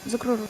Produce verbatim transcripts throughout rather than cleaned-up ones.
Закрой рот.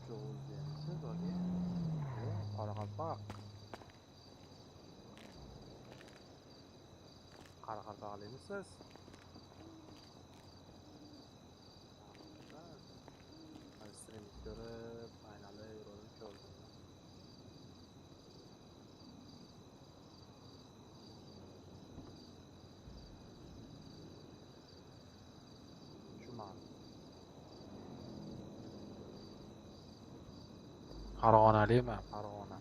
Joq, ózlerimiz, báki. E, qaraqalpaq. Qaraqalpaq emisiz? Házir stream kórip, aynalayıp, kórdim. Juman. Farǵonali ma? Farǵona.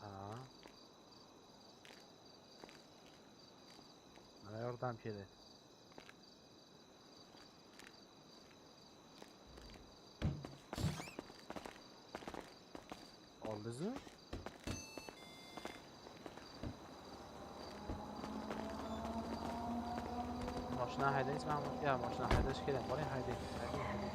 Ha. Mana yordam keledi. Aldızı? Mashina haydaysiz, Mahmud? Ya, mashina haydash kerak. Boring, haydayın, haydayın, haydayın.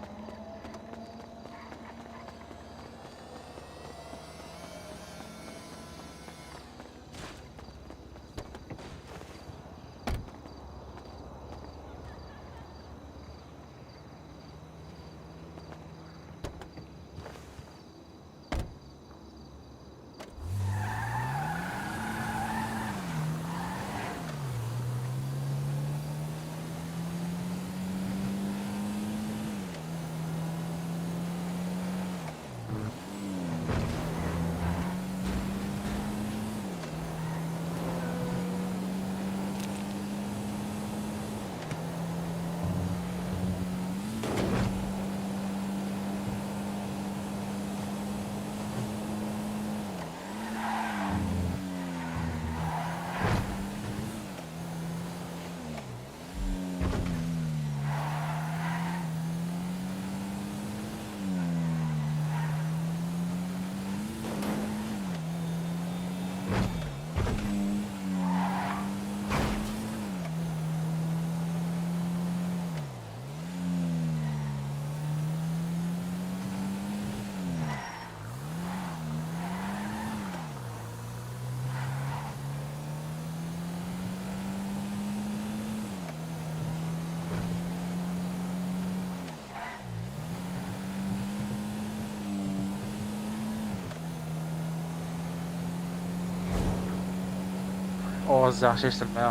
Ovoz jaqsı eshitilmey.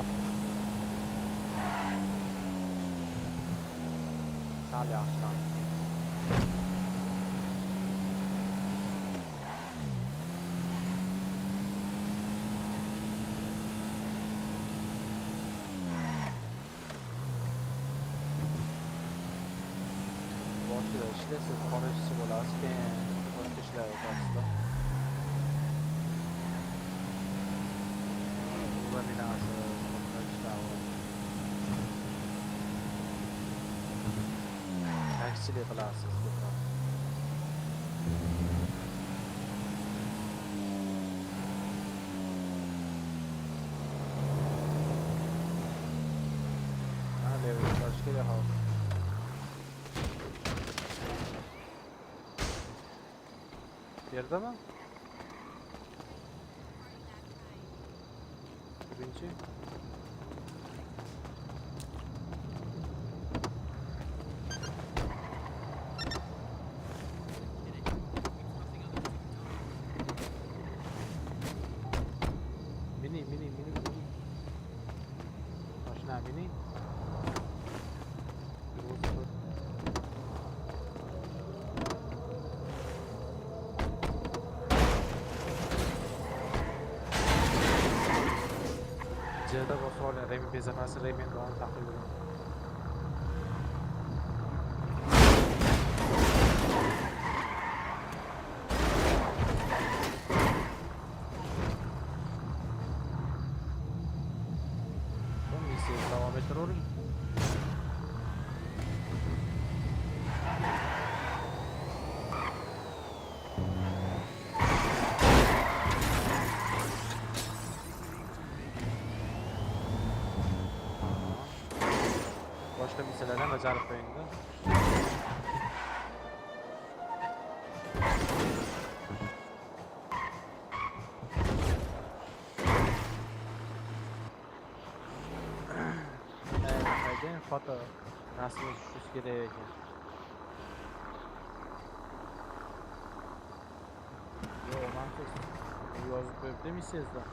Sal jaqsılan. Boshida ishlesiz, qora ishchi bolasiz, keyin boshqa ishlarga o'tasizda. Uda minasiz, boshqa ishlar bor. Taksilik qilasiz, ko'proq. Ha, level tochka da hop. Berdimi? Birinchi. Mini, mini, mini, mini. Mashina mini. Yurg'izib qo'y. Bosıp alǵan remen bezapası, remen dolan taqıp júrgen. Bul missiya dawam ettir, urin. Boshqa missiyalardan bajarıp qoyıń da. Ee, qaydan foto rasmı tushirish kerek eken? Yoq, onamsız. Yozıp qoyıptı missiyasida.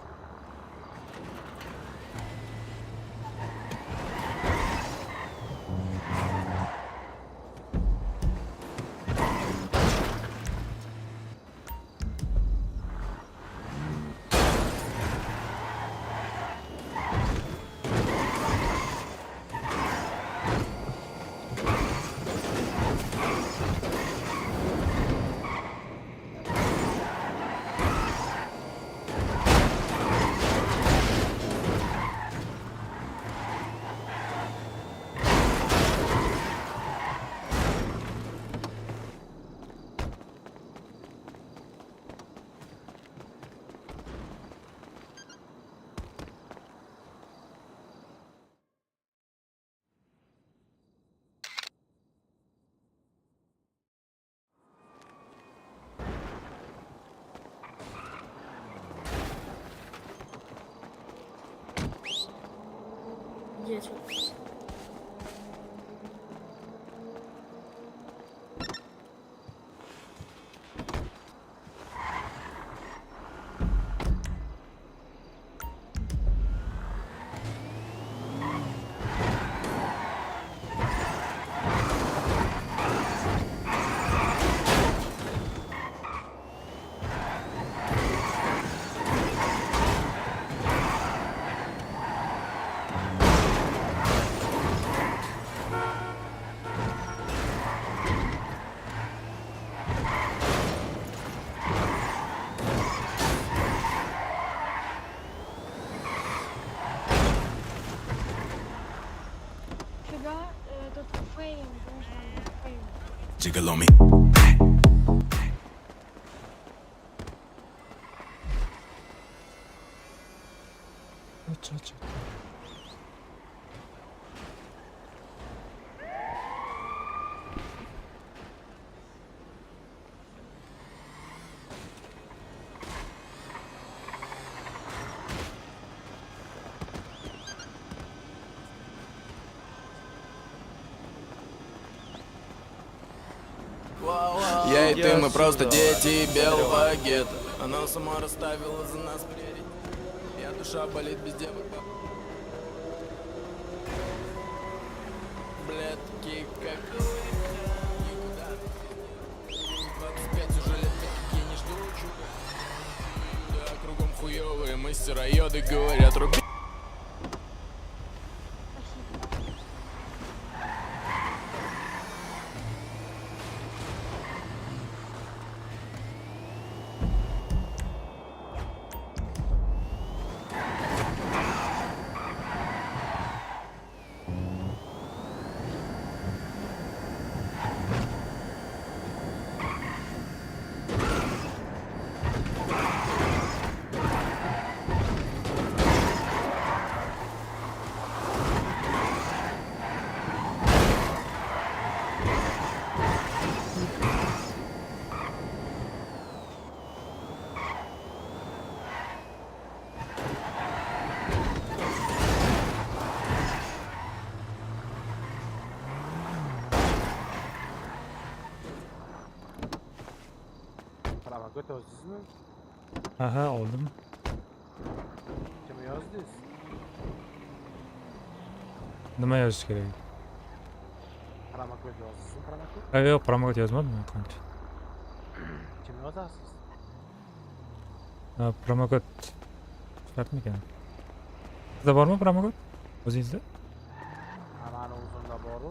Fais gaffe, euh, t'as ton frère, bon, j'ai un frère. Jigalomi. Acha, acha. Я и ты, мы просто дети белого гетто. Она сама расставила за нас приоритеты. Я, душа болит без девок. Блядь, такие, как никуда. Двадцать пять уже лет, таких я не жду, чувак. Да, кругом хуёвые мастера, йоды говорят, руби. Promokod yozdingizmi? Aha, oldım. Kim yozdi? Nima yozish kerak? Promokod yozdingizmi, promokod? Ha, yo'q, promokod yozmadim men, qancha. Kim yozasiz? Ha, promokod shartmikan? Sizde bar ma promokod? Ózińizde? Aman uzında bar-ı.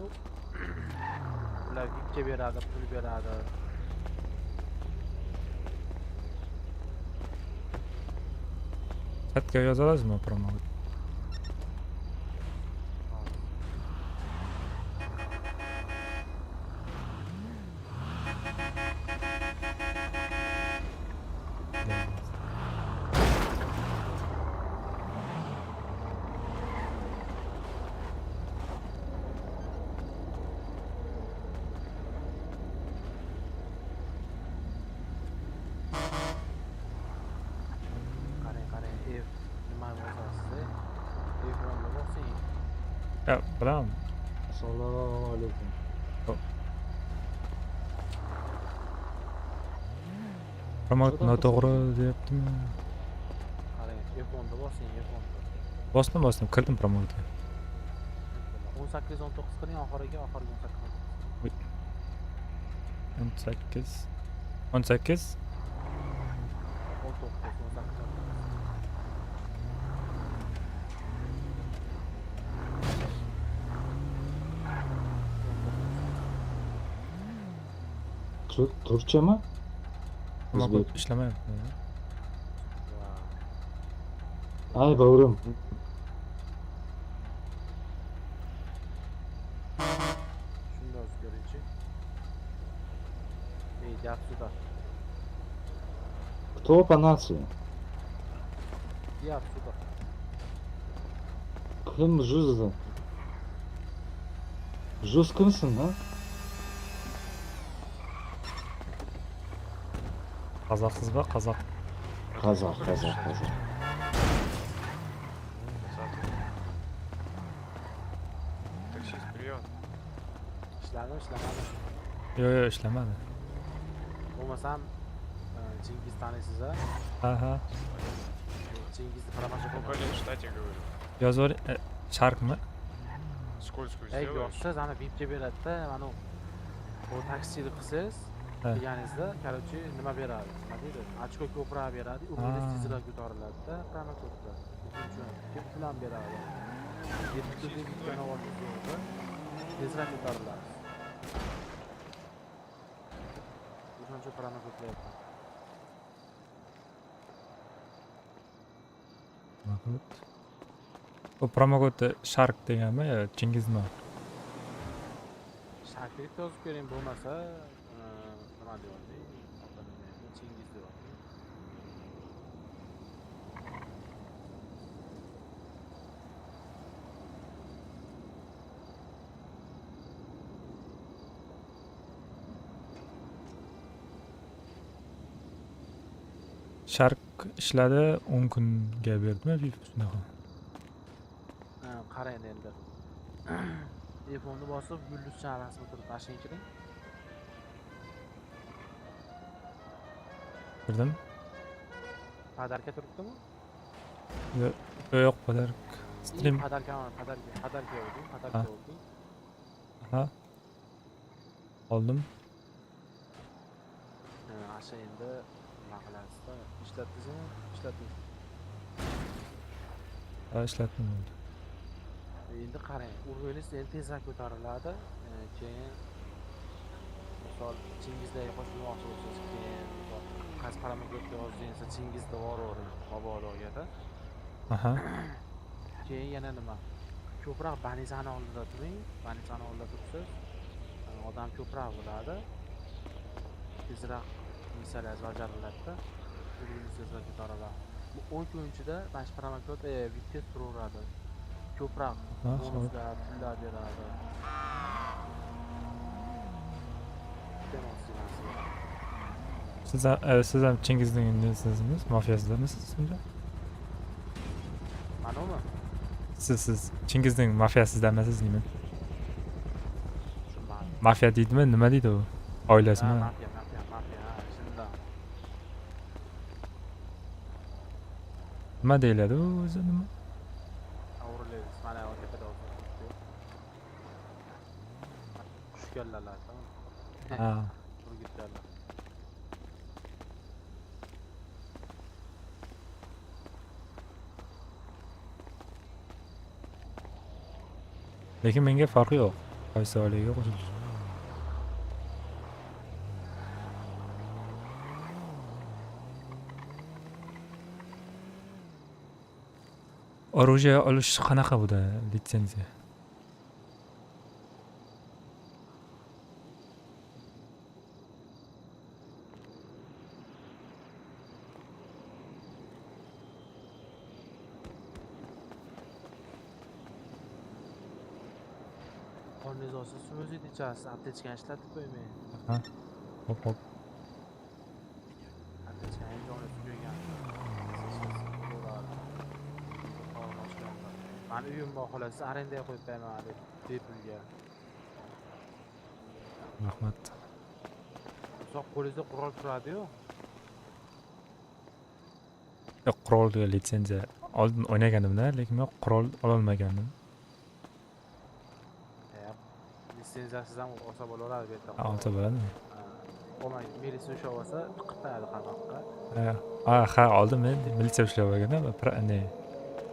Bular vipke beradi, pul beradi. Chatka yaza alasız ma promokod? Qarang, qarang, ev nima bolsa sizde? Ev bolsa sen. Ya, bilaman. Assalomu alaykum. Hop. Promokod noto'g'ri deyaptimi? Qarang, F o'nda bosing, F o'nda. Bosdim, bosdim, kirdim promokodga. O'n sakkiz, o'n to'qqiz qiling, oxiriga, oxiriga o'n sakkiz, o'n to'qqiz. O'n sakkiz. O'n sakkiz? O'n to'qqiz, o'n sakkiz, o'n to'qqiz. Tur-, turkcha ma? Nima qilib ishlamayapti? Ay, bawrim. Shunday o'zgaruvchi. Ey, gap suvda. Кто по нации? Gap suvda. Kim juzdi? Juz kimsiń, ha? Qazaqsız ba, qazaq? Qazaq, qazaq, qazaq. Taksist, priyon. Ishladimi, ishlamadi? Yo'q, yo'q, ishlamadi. Bo'lmasam, e, Chingiz taniysiz-a? Aha. Chingizni promotion qilib. Блин, что тебе говорю? Yozib yuboring, e, Sharkmi? Скользкую. Ey, сделаешь? Yo'q, siz ana vipke beradi-da, mana u taksini qilsangiz, ha, kelganingizda, короче, nima beradi? Nima deydi? Ochko ko'proq beradi, urvingiz tezroq ko'tariladi-da, promokodda. Uchinchi, deb plan beradi. Yetti kredit kanavalni zo'rda tezroq ko'tariladi. O'shancha promo ko'playapman. Promokod. Bu promokod Shark deganmi yo Chingizmi? Shark deb yozib bering, bo'lmasa, e, nima deb atayın? Chingiz deb atayın. Shark ishladi, o'n kunga berdimi, shunaqa. Ha, qarang endi. Telefonni bosib, yulduzcha rasmi turibdi, ashini kiring. Kirdim. Podarka turibdimi? Yo-, yo'q, podarka. Stream. Podarka, podarka, podarka yo'q, podarka yo'q. Aha. Oldim. Ha, asha endi nima qilasiz-da? Ishlatdingizmi? Ishlatdingiz. Ha, ishlatdim endi. Endi qarang, urvingiz endi tezroq ko'tariladi. E, keyin, misol, Chingizlarga qo'shilmoqchi bo'lsangiz, keyin, misol, qaysi promokodga yozilsa, Chingizda bor o'rin, mabodo, agarda. Aha. Keyin yana nima? Ko'proq bolnitsani oldida turing. Bolnitsani oldida turibsiz. Odam ko'proq bo'ladi. Tezroq missiyalar bajariladi-da. Urvingiz tezroq ko'tariladi. Bu o'n kun ichida mana shu promokod, e, vipke turaveradi. Ko'proq bonuslar, pullar beradi. Siz, e, siz ham Chingizning nesisiz, mafiyasizmisiz endi? Manimi? Siz, siz Chingizning mafiyasizdanmisiz deyman. Tushunmadim. Mafiya deydimi, nima deydi u? Oilasimi? Ha, mafiya, mafiya, mafiya, ha, shundan. Nima deyiladi u o'zi, nima? O'g'irlaymiz, mana u tepada o'zi. Qushganlar, ha. Turgitlar. Lekin menge farqı yoq. Qaysi oilaga qo'shilish. Оружие olish qanaqa buda litsenziya? Qornez olsa, suv o'zi ichasiz, aptechkani ishlatib qo'ymay. Aha. Hop, hop. Aptechkani endi olib qo'ygan. Mani uyim bor, xolos, arendaga qo'yib qo'yaman hali, bepulga. Raxmat. Uzoq qo'lingizda qurol turadi-yu. Yo'q, qurolga litsenziya. Oldin o'ynaganimda, lekin men qurol ololmagandim. E, litsenziyasiz ham olsa bo'laveradi bu yerda. Ha, olsa bo'ladimi? Ha, olmay, milisiya ushlab olsa, tiqib qo'yadi qamoqqa. Ha, ha, ha, oldin men militsiya ushlab olganda, pra-, ne,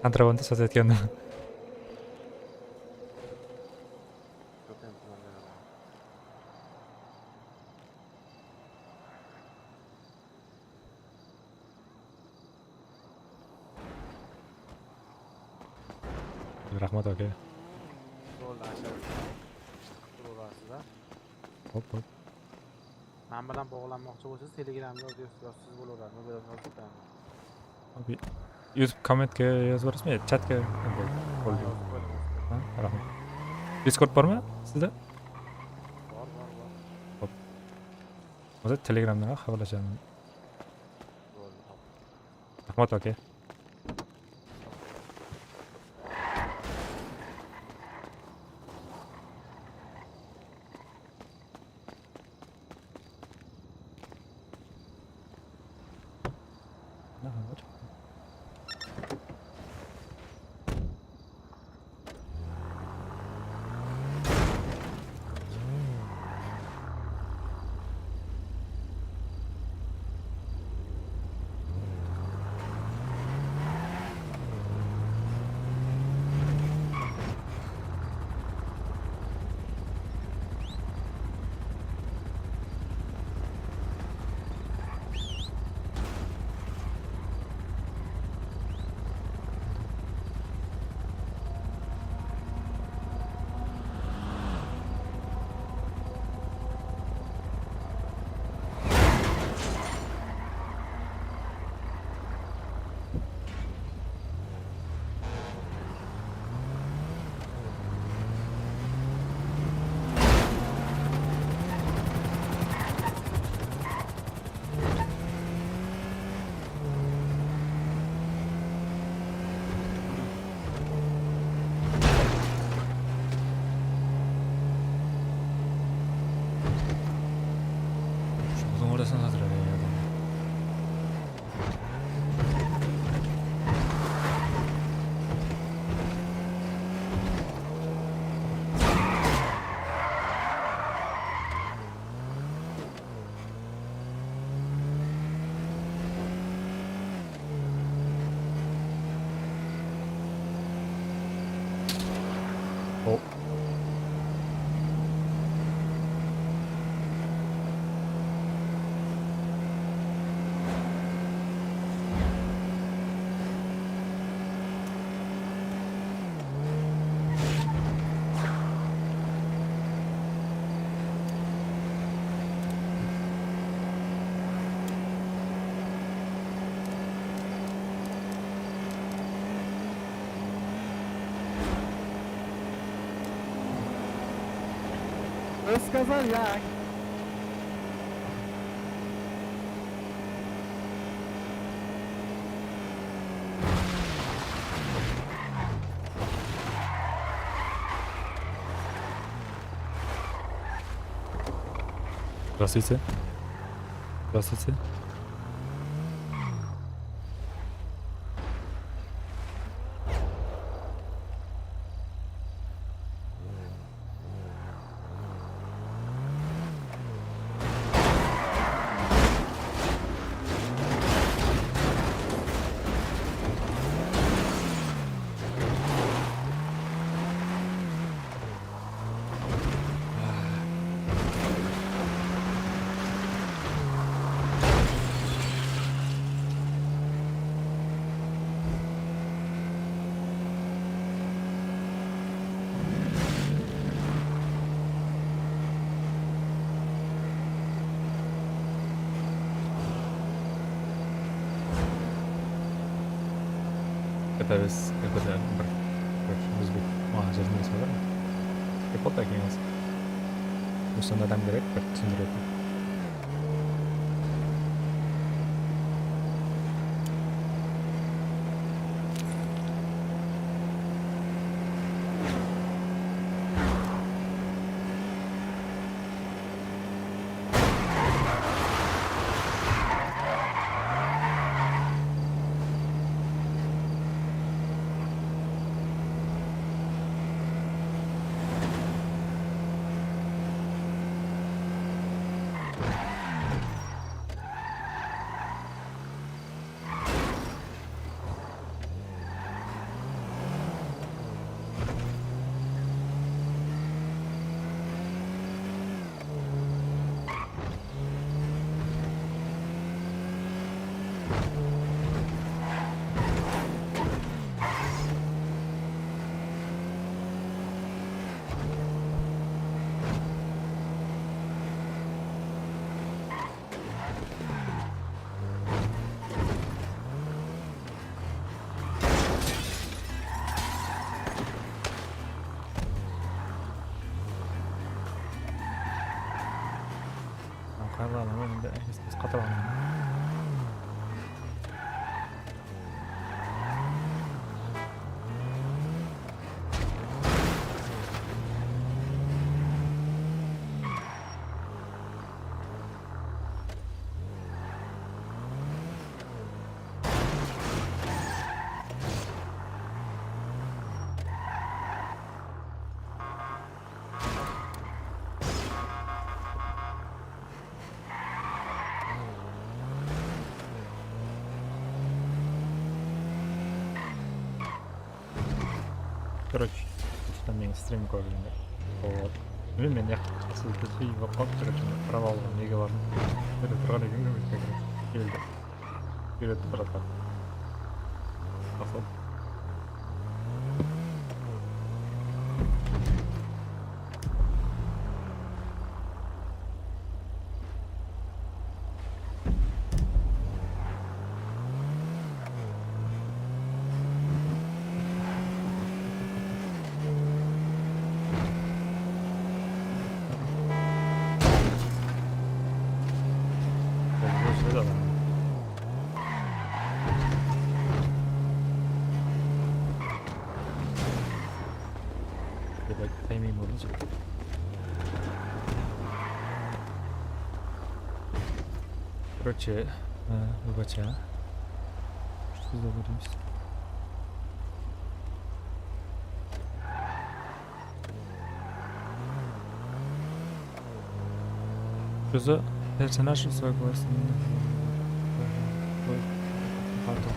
kontrabanda sotayotgandim. Raxmat, aka. Bo'ldi, aka. Chiqib turaverasiz-da. Hop, hop. Men bilan bog'lanmoqchi bo'lsangiz, Telegramga yoz-, yozsangiz bo'laveradi. Men bilan yozib beraman. Abi, YouTube kommentga yozib berasizmi? Chatga? Ha, yozib qo'ydim, yozib qo'ydim. Ha, raxmat. Discord bormi sizda? Bor, bor, bor. Hop. Hozir Telegramdan xabarlashaman. Bo'ldi, hop. Raxmat, aka. Joldıń ortasına satır edi ya. Вы сказали, я. Здравствуйте. Здравствуйте. Biz bir, bir, bir ózbek maǵan jerinde solar. Kep boldı keyin bolsa. Sonda adam kerek, bir túsindiretin. Qayırǵan endi esimiz qatırǵan. Короче, usta meniń strim kórdińler. Вот. Men, men yaq-, asıl bizge bolıp qalıptı, короче, провалǵa nege bardım. Mende turǵan eken, men, короче, keldi. Keledi, bratан. Asıl. Ol ózleri adam. Dep aytıp, taymayın boldı. Короче, e, bu bacha. Siz de göremiz. Что за персонаж согласен? Ой, пардон.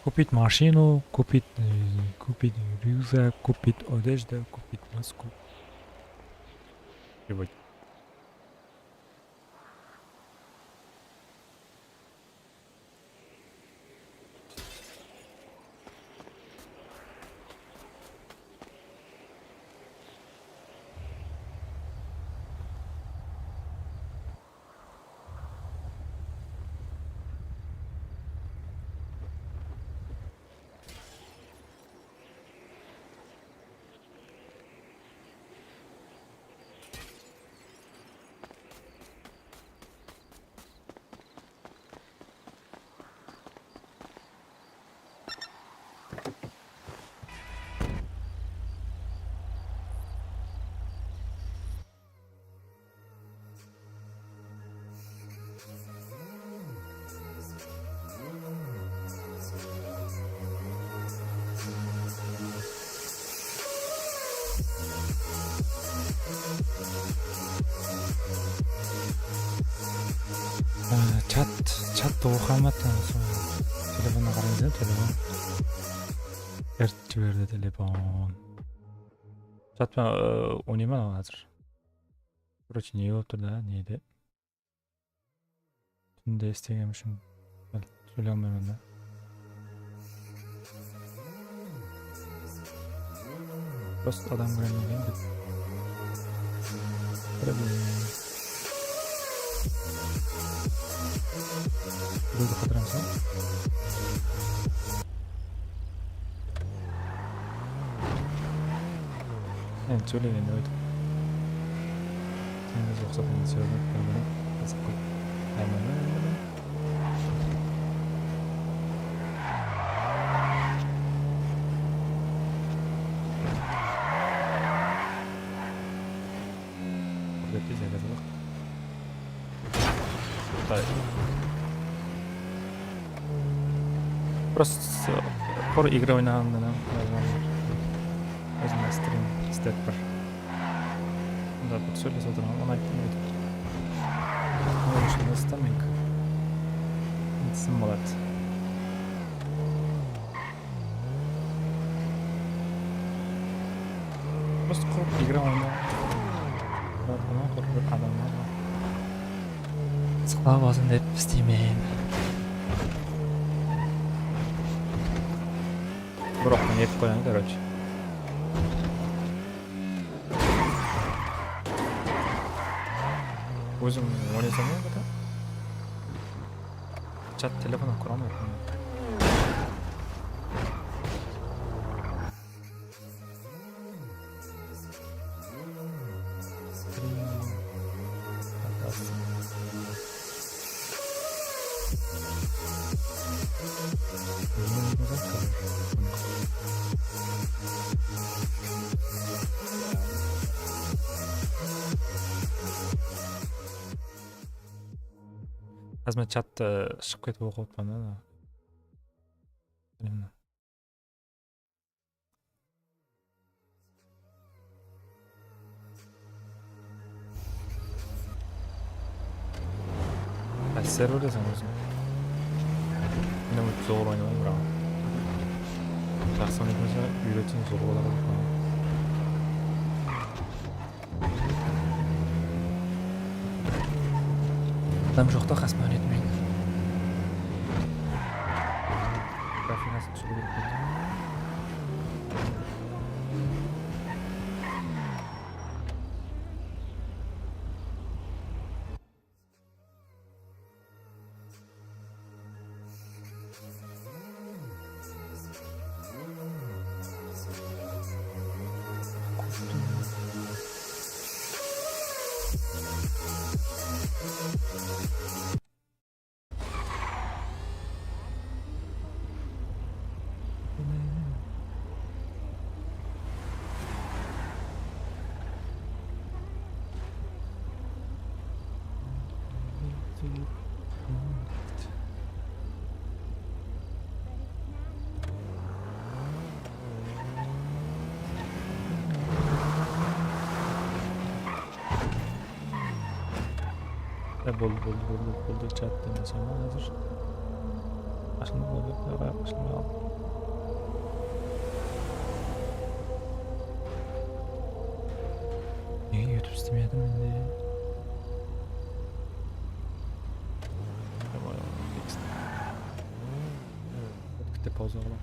Купить машину, купить, э, купить рюкзак, купить одежда, купить маску. Требовать. Á, chat, chattı oqıy almadı, sol telefonnan qaraymız, ya, telefon. Ert jiberdi telefon. Chat penen, ı, oynayman házir. Короче, ne bolıp tur da, nede? Túnde istegenim ushın sóyley almayman da. Просто adam kiremegen dep. Problem. Birewdi qıdıramız ba? Endi sóylegen dep aytıp. Sen de uqsap endi sóylep, bir-birin qızıq qılıp. Ayman. Húrmetli ziyaratılar. Просто qur igra oynaǵannan hám ózim stream islep bir. Bunda bir sóylesip otırǵan, onı ayttım aytıp. Onıń ushın ısıtamen. Isım boladı. Просто qurıp igra oyna. Qurıp, qurıp adamlar bar. Sıqlaw bolsın dep isteymen. Biraq men etip qoyaman, короче. Ózim oynasań ba, bata? Chat telefonnan kóre almayman. Házir men chattı shıǵıp ketip oqıp atırman da. Bilmem. Qaysı serverdesań óziń? Men óti zor oynamayman, biraq. Jaqsı oynaytuǵın bolsa, úyretsin, zor bolar edi. Adam joqta qasıma ónetmeydi. Grafikası túsiw kerek edi. Boldı, boldı, boldı, boldı. Chatten jasama házir. Ashılmay qaldı, aǵa, ashılmay qaldı. Nege YouTube islemedi mende? Bitta pauza qılaman.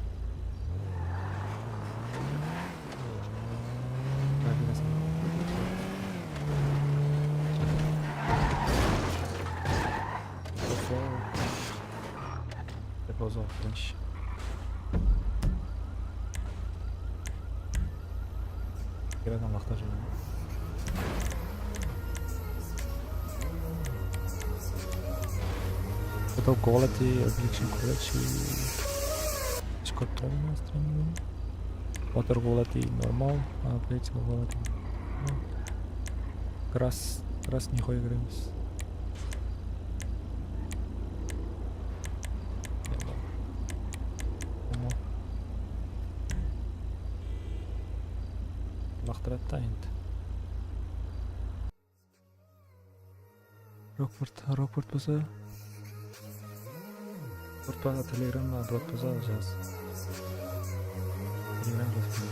Bitta pauza qılıp qoyayınshı. Bir adam maqtap júr. Потом quality, objection quality. Ish ko'p turadi mına stremligim. Water quality normal, а, plating quality. Grass, grass нихуя kiremiz. Laqtıradı da endi. Rockford, Rockford bolsa. Rockford bolsa Telegram, Rockford bolsa jaz. Telegram, Rockford.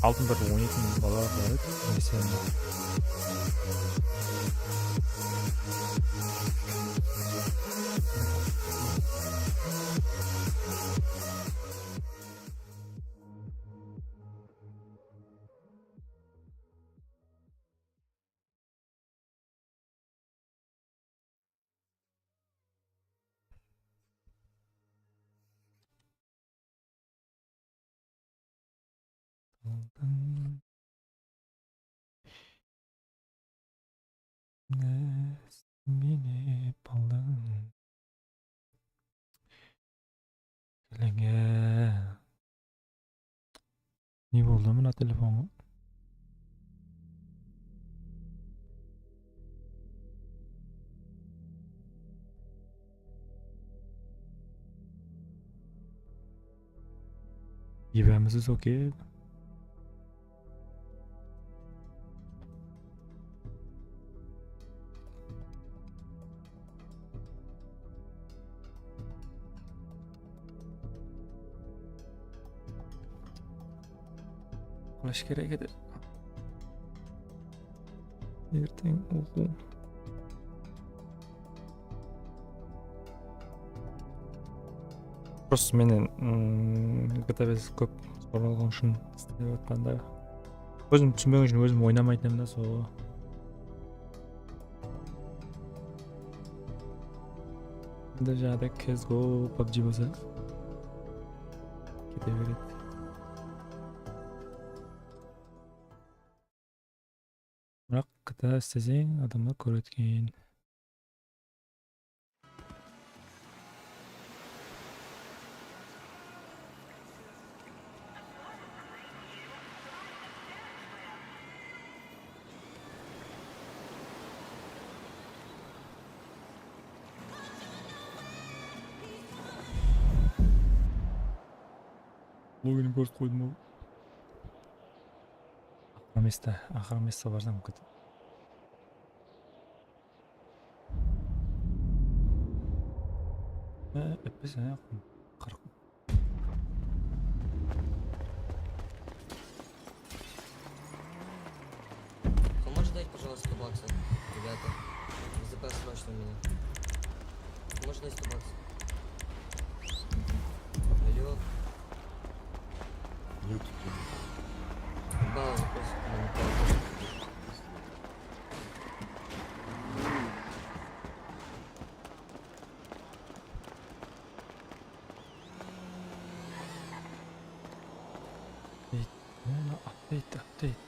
Aldın bir on eki bala bar edi. Neyse. Mine, baldan. Kelenge. Ne boldı mına telefonǵa? Iyemizsiz, okey. Qılash kerek edi. Erteń oqıw. Просто menen, mm, G T A bes kóp soralǵan ushın islep atqanda. Ózim túsinbegen ushın ózim oynamaytın edim da, sol. Endi jańada C S G O, pubg bolsa kete beredi. Biraq G T A isteseń, adamlar kóredi eken. Login kórsetip qoydım-aw. Aqırı mesta, aqırı mesta barsam kút. Э, эф пи эс, э, qırq. Поможешь дать, пожалуйста, сто баксов, ребята? Заказ срочно у меня. Поможешь дать сто баксов? Алло. Нет. Балл запросит на монетарку. Update, update, update.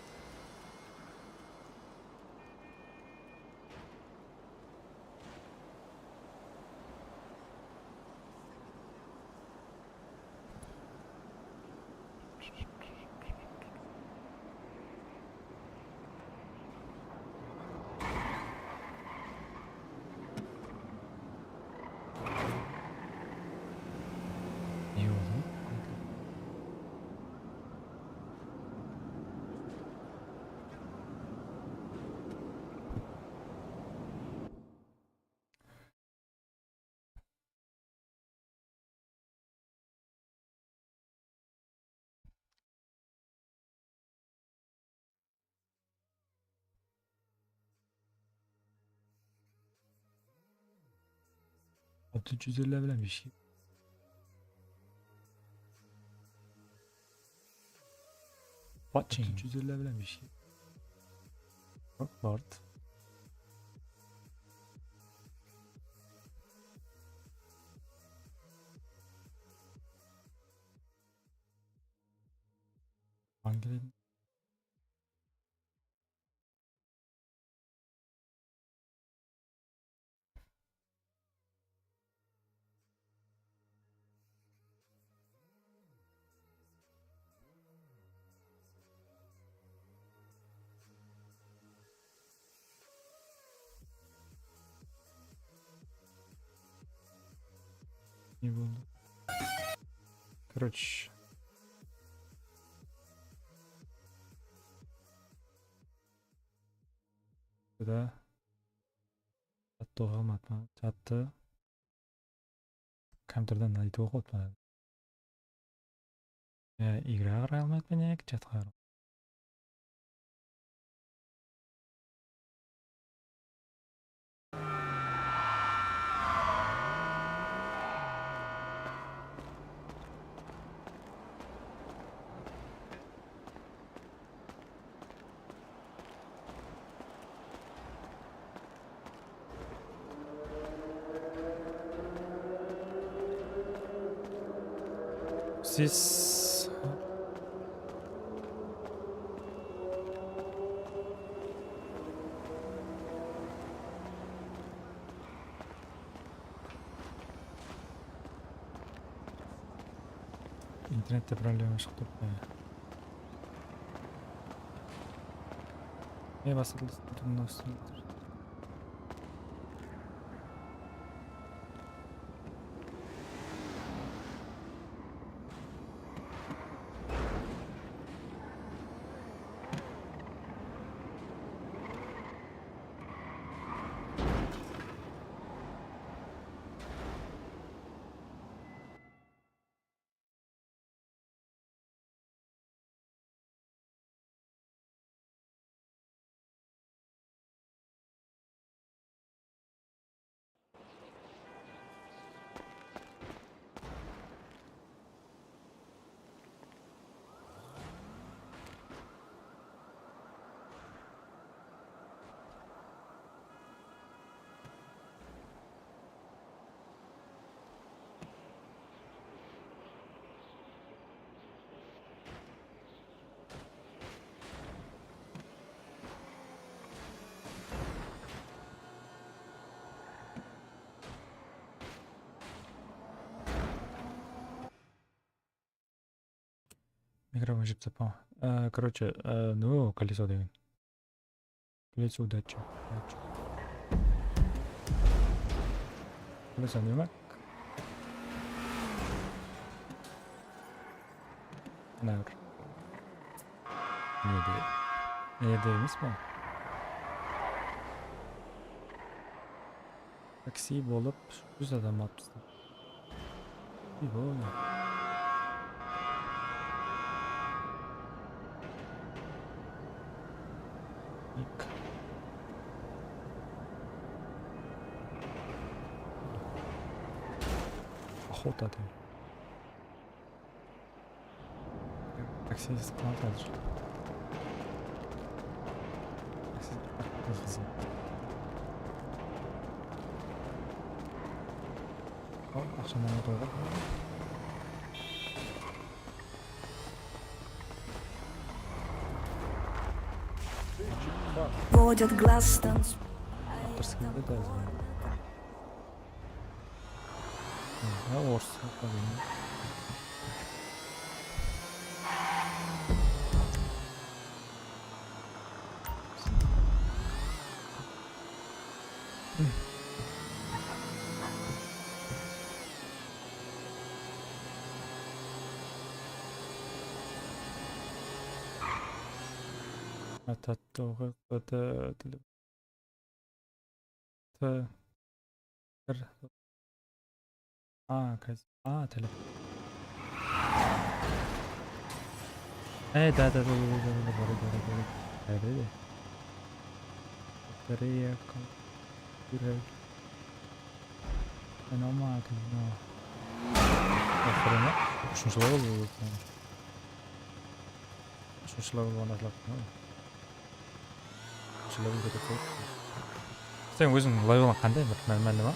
Ne oldı? Altı yüz elli bilen beş. Watching. Altı yüz elli bilen beş. Lord. Angren. Ne boldı? Короче. Bıda. Chattı oqıy almadım. Chattı. Kompyuterden aytıp oqıp atırman. Ya, igra qaray almaydı, men ya, chatqa qarap. Siz internette problema shıǵıp turıptı. Ne basıldı? Mikrofon jıp tapa. Á, короче, á, ну, колесо degen. Колесо удачи. Удачи. Колесо ne mak? Mına bir. Nede? Nede emes pa? Taksi bolıp júz adam alıp tasladı. Ego. Nik. Охота degen. Taksist qanadı házir? Taksist qızı. Al, aqshaman otırdı. Водят глаз танцует. Авторский, да, да, знаю. Ha, orıs. Atattı oqıyıq, bata, T. Bir. A, kaz-, a, telefon. E, da, da, da, da, da, da, bora, bora, bora. Nerede? Batareya, kompyuter. Ayналма, ayналма. Oxırına úshinshi level bolıp. Úshinshi level bolıp atırıptı. Úshinshi level ketip qoyıptı. Sen óziń leveling qanday, bir normalnıy ma?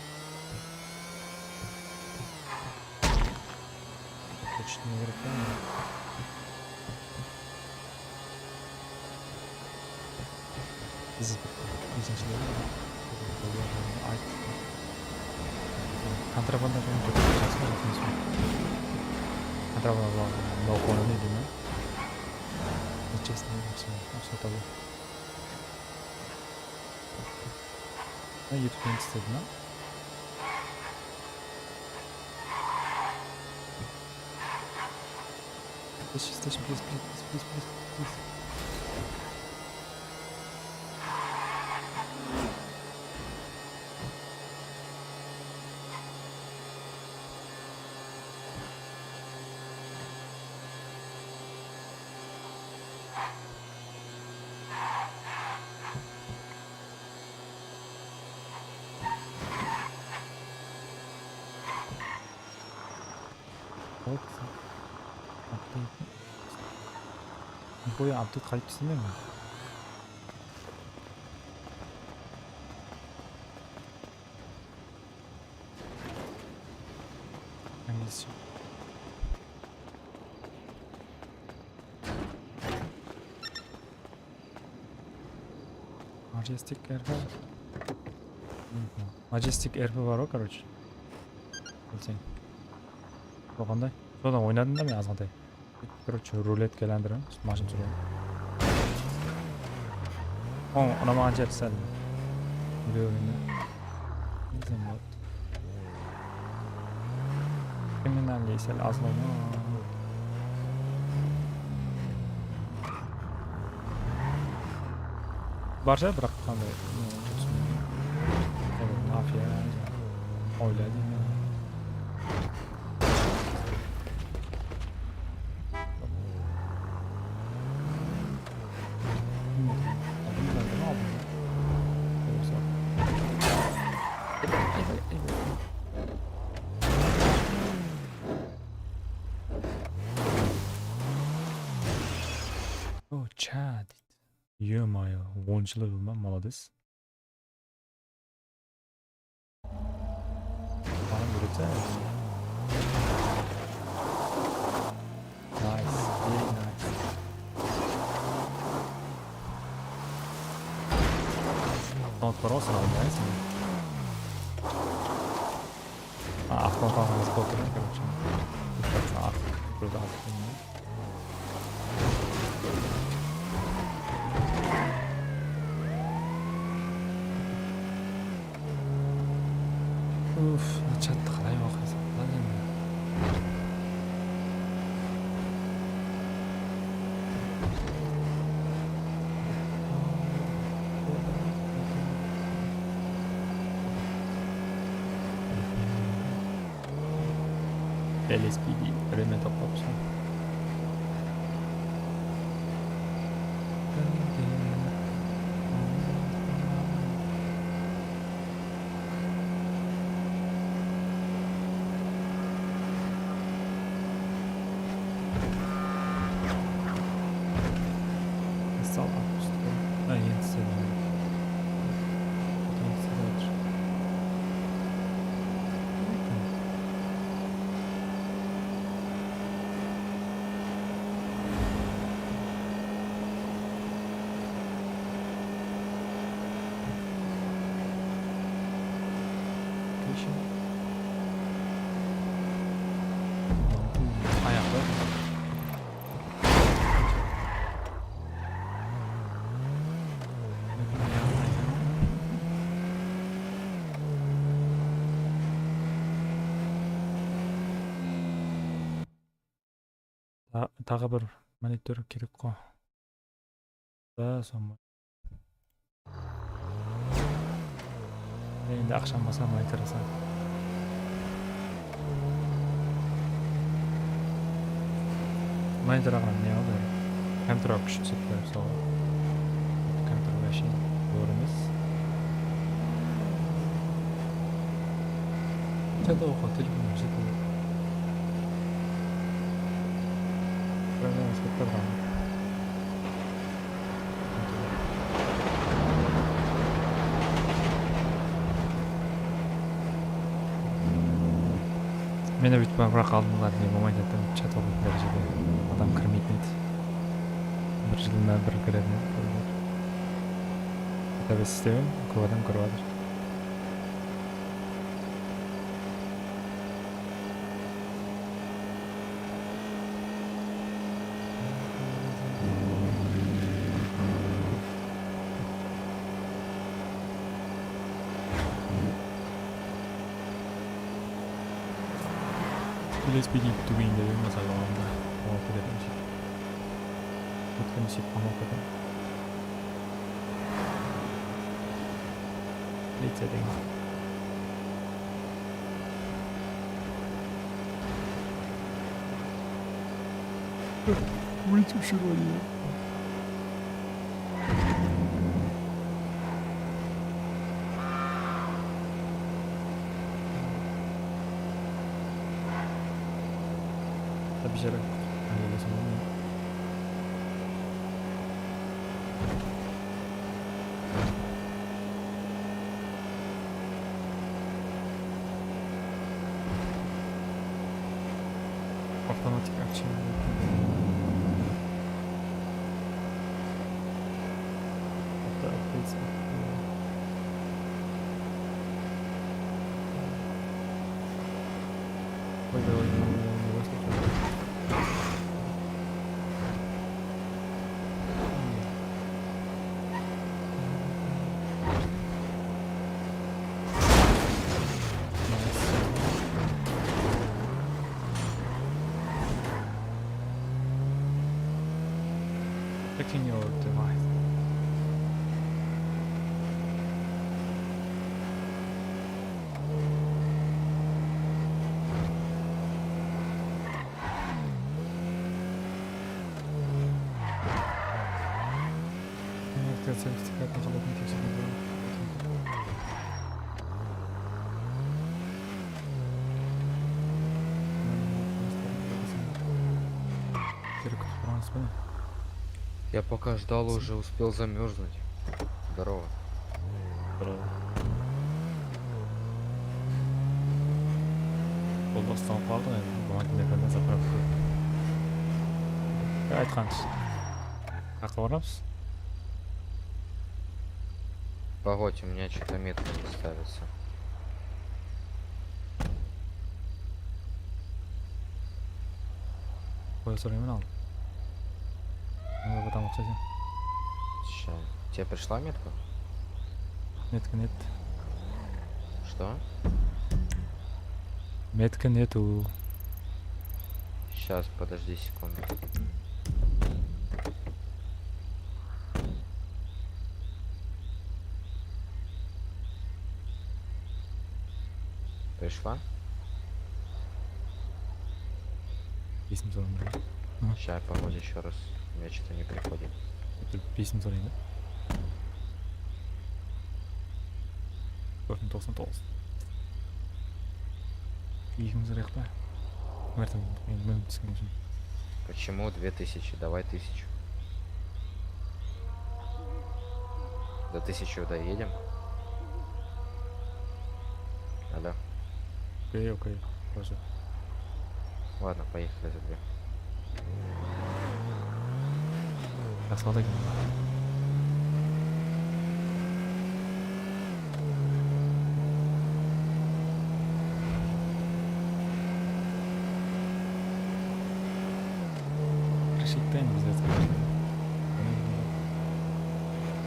Kúshli ne kerek pa? Biz nesinshi level? Ayt. Kontrabanda qılıp júriw jaqsı ma, jaqsı emes pe? Kontrabanda mınaw qoyıw ne deydi? Nechesinde jaqsı ma? Sotadi. Ha, YouTube-ten isledi ma? Please, please, please. Hop. Update. Nihóya update qayıp islemeymen. Hangisi? Majestic R P. Majestic R P bar ǵoy, короче. Bilseń. Sol qanday? Sodan oynadım da men azǵantay. Короче, ruletka aylandırıń, mashina súredi. Oń, unamaǵan jeri sál. Úyde endi. Bilseń boladı. Kriminalnıy sál azlaw ma? Barsha, biraq qanday, no, túsinbeymen. Mafiya, oyla deymen. O, chá, deydi. Ё-моё, onınshı level ma? Молодец. Manaw beredi. Nice, very nice. Avtomat bar ǵoy, sıralma, ya, sen. A, avtomat alǵanımız bolıp tur, короче. Artıq, bir de artıq. Uf, chattı qalay oqıysań? Qalay endi? L S P D, время toqtapsın. Install atmıştı. Ha, endi isledi. Endi isledi. Ayaqlı. Ta-, taǵı bir monitor kerek ǵo. Da, sonı. Endi aqshań bolsa monitor alsań. Monitor alǵan ne aldı? Kompyuterge kúsh túsip, mısalı. Kompyuter вообще zor emes. Jedi oqı, telefon jedi. Probleması kóp barǵan. Men de búytip barıp, biraq aldımǵa ne bolmaydı, chat oqıydı, dárejede adam kirmeytin edi. Bir jılına bir kiredi. Database islewim, kóp adam kórip atır. Gillespie deydi, túbeyinde de, masala, onda. Oǵan ketetin shıǵar. Ótken shep, amal ketetin. Policija degen. Óltip júr ǵoy, ya. Biyshara. Ayırılasam bolmaydı. Avtomatik action. Checking your device. Sertifikatın alıp tekseriw. Kerek kútip turǵan. Я пока ждал, уже успел замёрзнуть. Здорово. Здорово. Jolda uslanıp qaldıq endi. Buǵan deyin zapravka. Ya, aytqanımız. Haqqa baramız. Погодь, у меня что-то метка не ставится. Qoya sorayman al. Mına adam uqsaysań. Ща. Тебе пришла метка? Метка нет. Что? Метка нету. Щас, подожди секунду. Пришла? Есім сорамайды. Ща, погоди, ещё раз. У меня что-то не приходит. Есім сорайды. Toqsan toǵız. Esimiz jaqta. Mertem, men, men túsken ushın. Почему две тысячи? Давай тысячу. До тысячи доедем. Алло. Окей, окей, хорошо. Ладно, поехали за две. Jaqsı boldı eken. Решить eteyim bizler.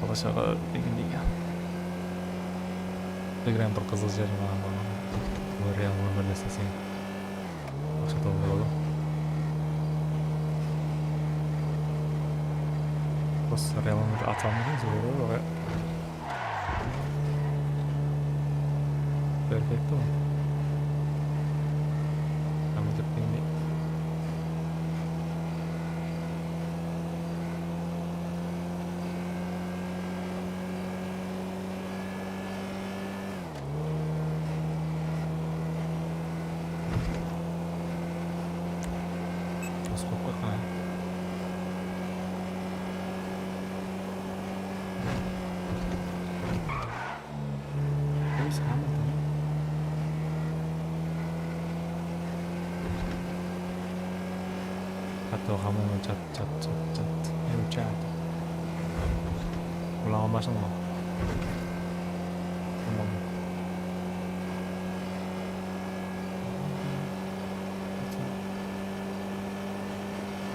Bala shaǵa degendey. Telegram bir qızıl jer maǵan, maǵan. Bul real ómirde isleseń. Aqsha tabıp boladı. Просто real ómirde at almadan júredi ǵoy. Perfekto. Tamam, ketpeydi. Skopka qara. Where's Hamilton? Hatto Hamilton chat, chat, chat, chat. Ew, chat. Ulan almasın ǵo. Tamam.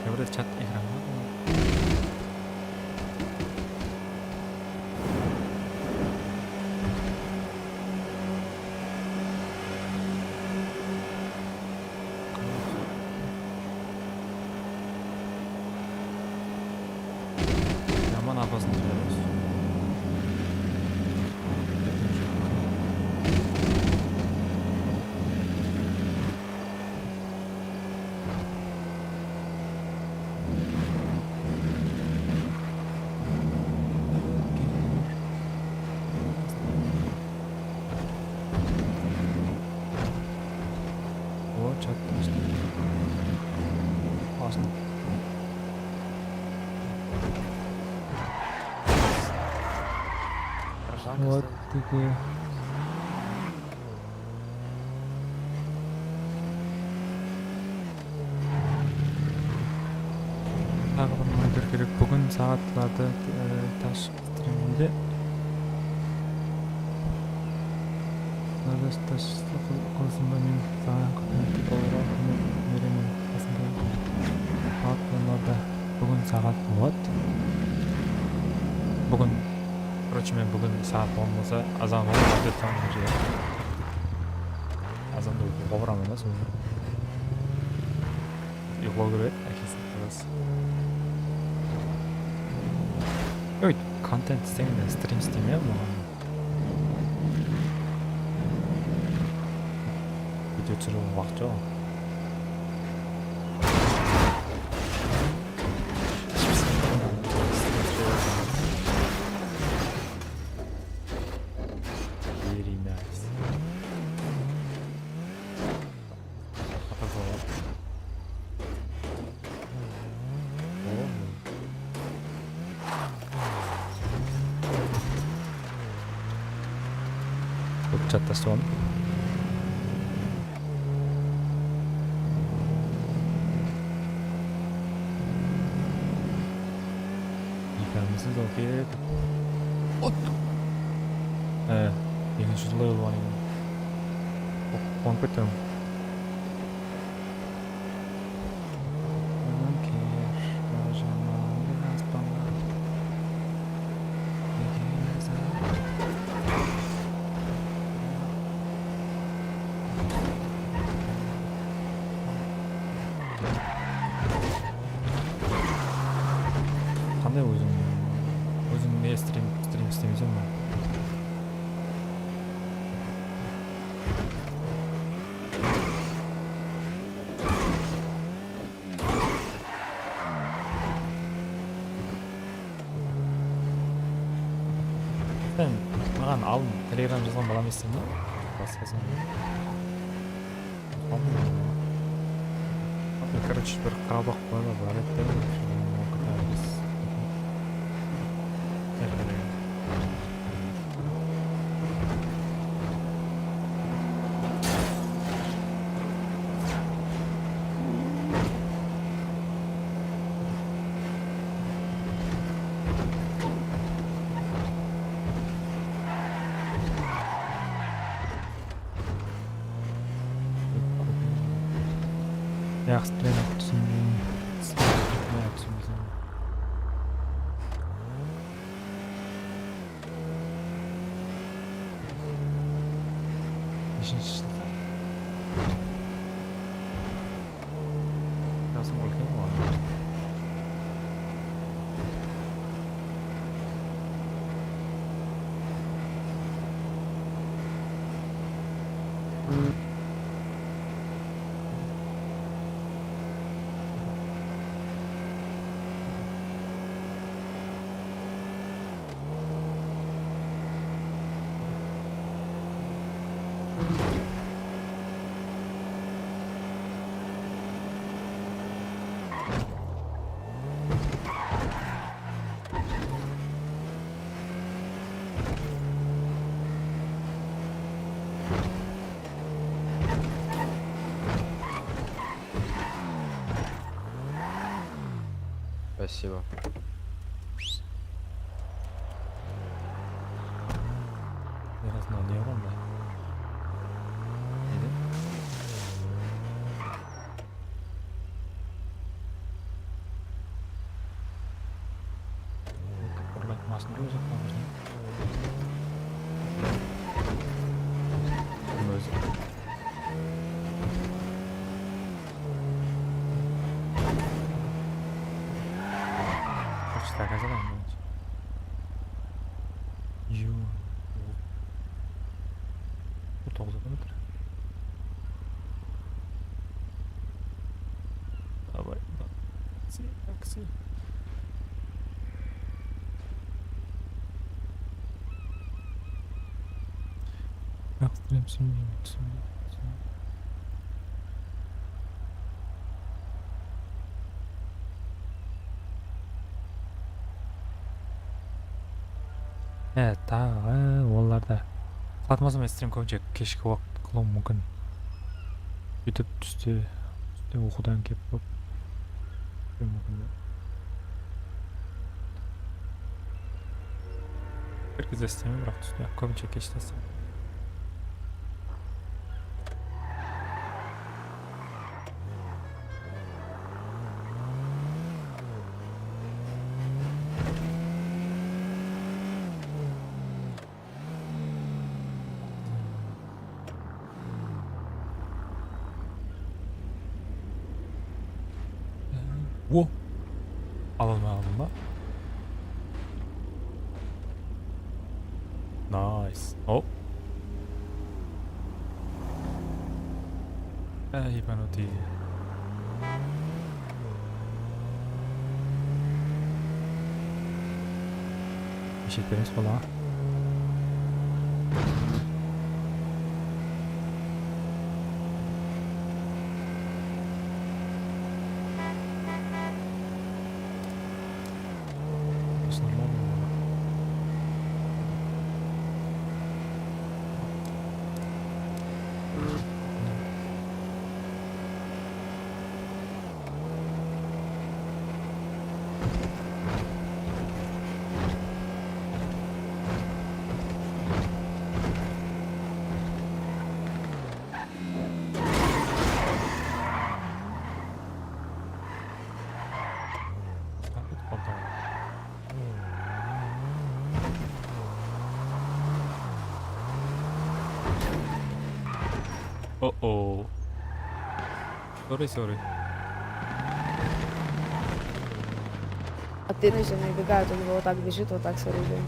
Ya, bir de chat ekranı. Yaman apasın jılayız. O, chat. Awesome. Вот такие. Taǵı bir monitor kerek. Búgin saatlarda, e, tash striminde. Nazar tash qıl-, qılsın ba, men saǵan kómekte bolıwǵa úmit beremen. Qasımda saat onlarda. Búgin saat, вот. Búgin, короче, men búgin saat on bolsa, azan on dep tańǵa. Azanda uyqıǵa baraman da, sonıń. Uyqılaw kerek edi, ákesi qızı. Oy, kontent isleseń de, strim isleme maǵan. Video túsiriw waqıt joq. Very nice. Kóp chattastı oǵan. Ekamızdı da okuyıp. Ot! He, ekinshi jılda bolǵan eken. Qo-, qonıp kettim. Adam keler, bir jamandı aspanǵa. Nege nazar? Qanday óziń? Óziń ne strim, strim islemeyseń ba? Sen maǵan aldın Telegram jazǵan bala emesseń ba? Basqasın. Короче, bir qaraqalpaq bala bar edi de, Yaqshı, túsindim. Túsindim. Neshinshi jılda? Jasım úlken ǵoy. Спасибо. Yarasın, ne var onda? Neydi? Urlaydı, masın urlaydı, jaqtan bizden. Kim ózi? Qoshta gazalayın birinshi. Yu. Bul toǵız adam otır. Давай, taksi, taksi. Biraq istiremsin. Há, taǵı, olarda. Qılatmasam, stream kóbinshi keshki waqıt qılıwım múmkin. Sóytip túste, túste oqıwdan kelip qop. Múmkin. Bir gezde isleymen, biraq túste, kóbinshi keshte isleymen. O! Ala almadım ba? Nice. Hop. Ey, ебанутый. Neshe beremiz bala? Burası нормально. Uh-oh. Sorry, sorry. А ты, значит, он убегает, он его вот так бежит, вот так с оружием.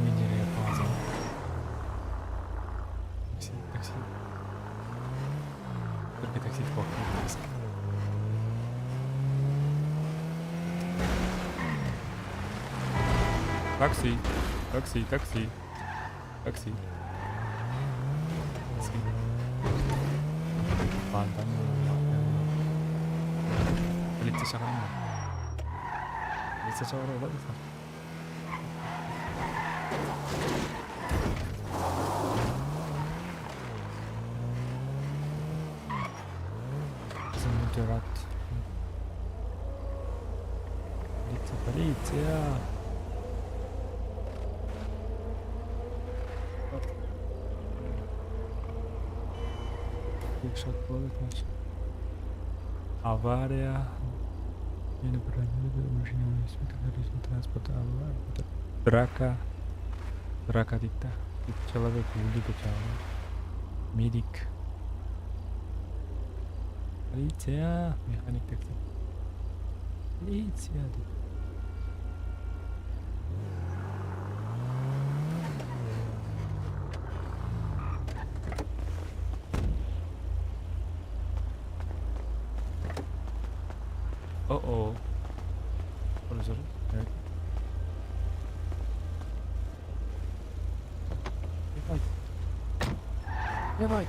Менде не yapamaz? Taksi, taksi. Birge taksi qılıp. Taksi, taksi, taksi. Taksi. Taksi. Bandan. Policiya shaqıraman. Policiya shaqırıp alamız ba? Bizden múlte rat. Policiya, policiya. Tek shot boladı, значит. Avariya. Meni bir úlken velosiped transportı avariya. Draka. Draka deydi da. Человек óldi dep jaǵınan. Medik. Policiya, mexanik taksi. Policiya deydi. Uh-oh. Sorry, sorry. Evet. Давай. Давай.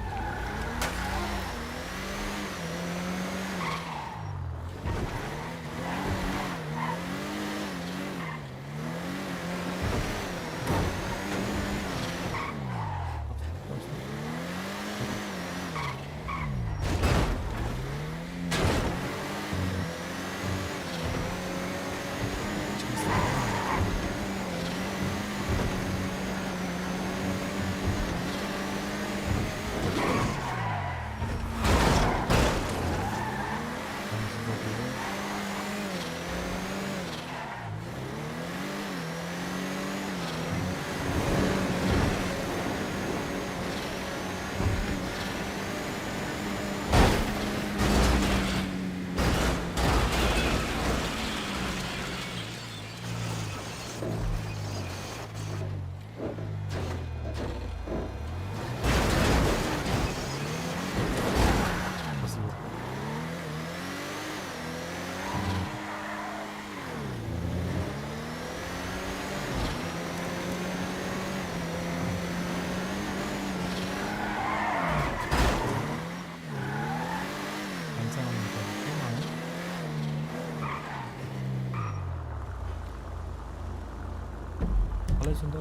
Sonda.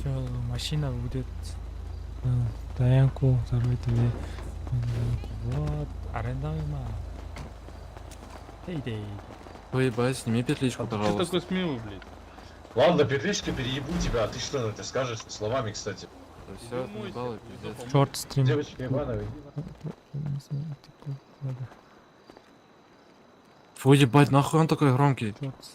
Всё, машина будет. Э, стоянку взорвать или, вот, аренда ма? Эй, эй. Ой, ебать, сними петличку, пожалуйста. Что такое смелый, блядь? Ладно, петличка, переебу тебя, а ты что на это скажешь? Словами, кстати. Всё, заебало, пиздец. Шорт стрим. Девочки, Ивановы. Фу, ебать, нахуй он такой громкий? Шорт.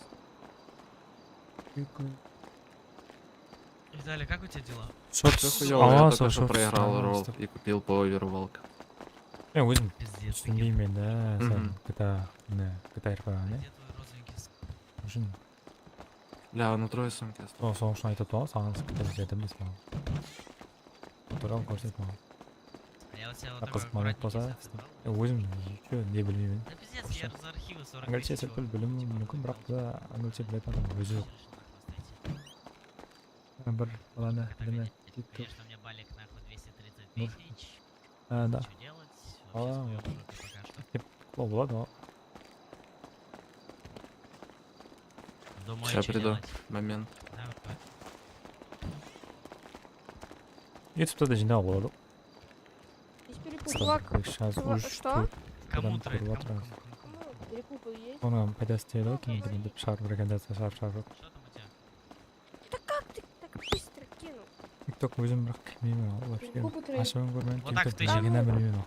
Виталий, как у тебя дела? Шорт. Всё хуёво, я только что проиграл ролл и купил Powerwalk. Men ózim túsinbeymen da, sen G T A, ne, G T A R P ne? Ushın. Bля, внутри sumka. Soń, soń ushın aytıp turǵan, saǵan sıkıntı berdim de saǵan. Fotogram kórset maǵan. Qızıq moment bolsa, e, ózim, ne bilmeymen. Angliyce sel-pál biliwim múmkin, biraq da angliyce biledi adam ózi joq. Bir balanı bileme. Nur. Ha, da. Dep qılaw boladı ǵo. Сейчас приду. Момент. YouTube'da da jıynawǵa boladı. Сейчас úsh, tórt adam kórip atırmız. Onıń paydası tiyedi ǵoy, kim dep shıǵarıp, rekamentaciyada shıǵarıp, shıǵarıp. Да как ты так быстро кинул? TikTok ózim biraq kirmeymen, вообще. Ашıp kórmedim, TikTok ne ekenin bilmeymen.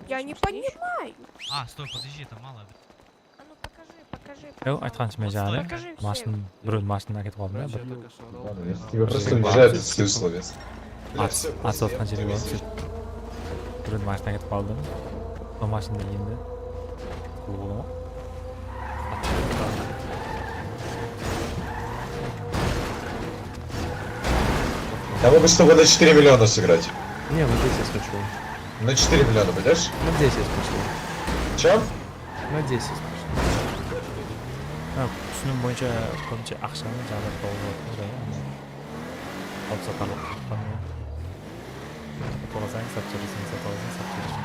Я не понимаю. А, стой, подожди, это мало. А ну покажи, покажи, пожалуйста. Aytqanshıma jaǵı, mashın, birewdiń mashının áketip aldım da, bir. Тебе просто мешает все условия. At, at satqan jerge barıp, sóytip. Birewdiń mashınasın áketip aldım. Sol mashında endi. Qul bola ma? Там обычно на четыре миллиона сыграть. Не, на десять хочу. На четыре миллиона пойдёшь? На десять хочу. Чем? На десять хочу. Ha, túsinim boyınsha kóbinshe aqshanı jaǵday tawıp atır da, ya. Alıp satarlıq qılıp atqan ya. Toǵısań, sat júreseń, sat alasań, sat júreseń.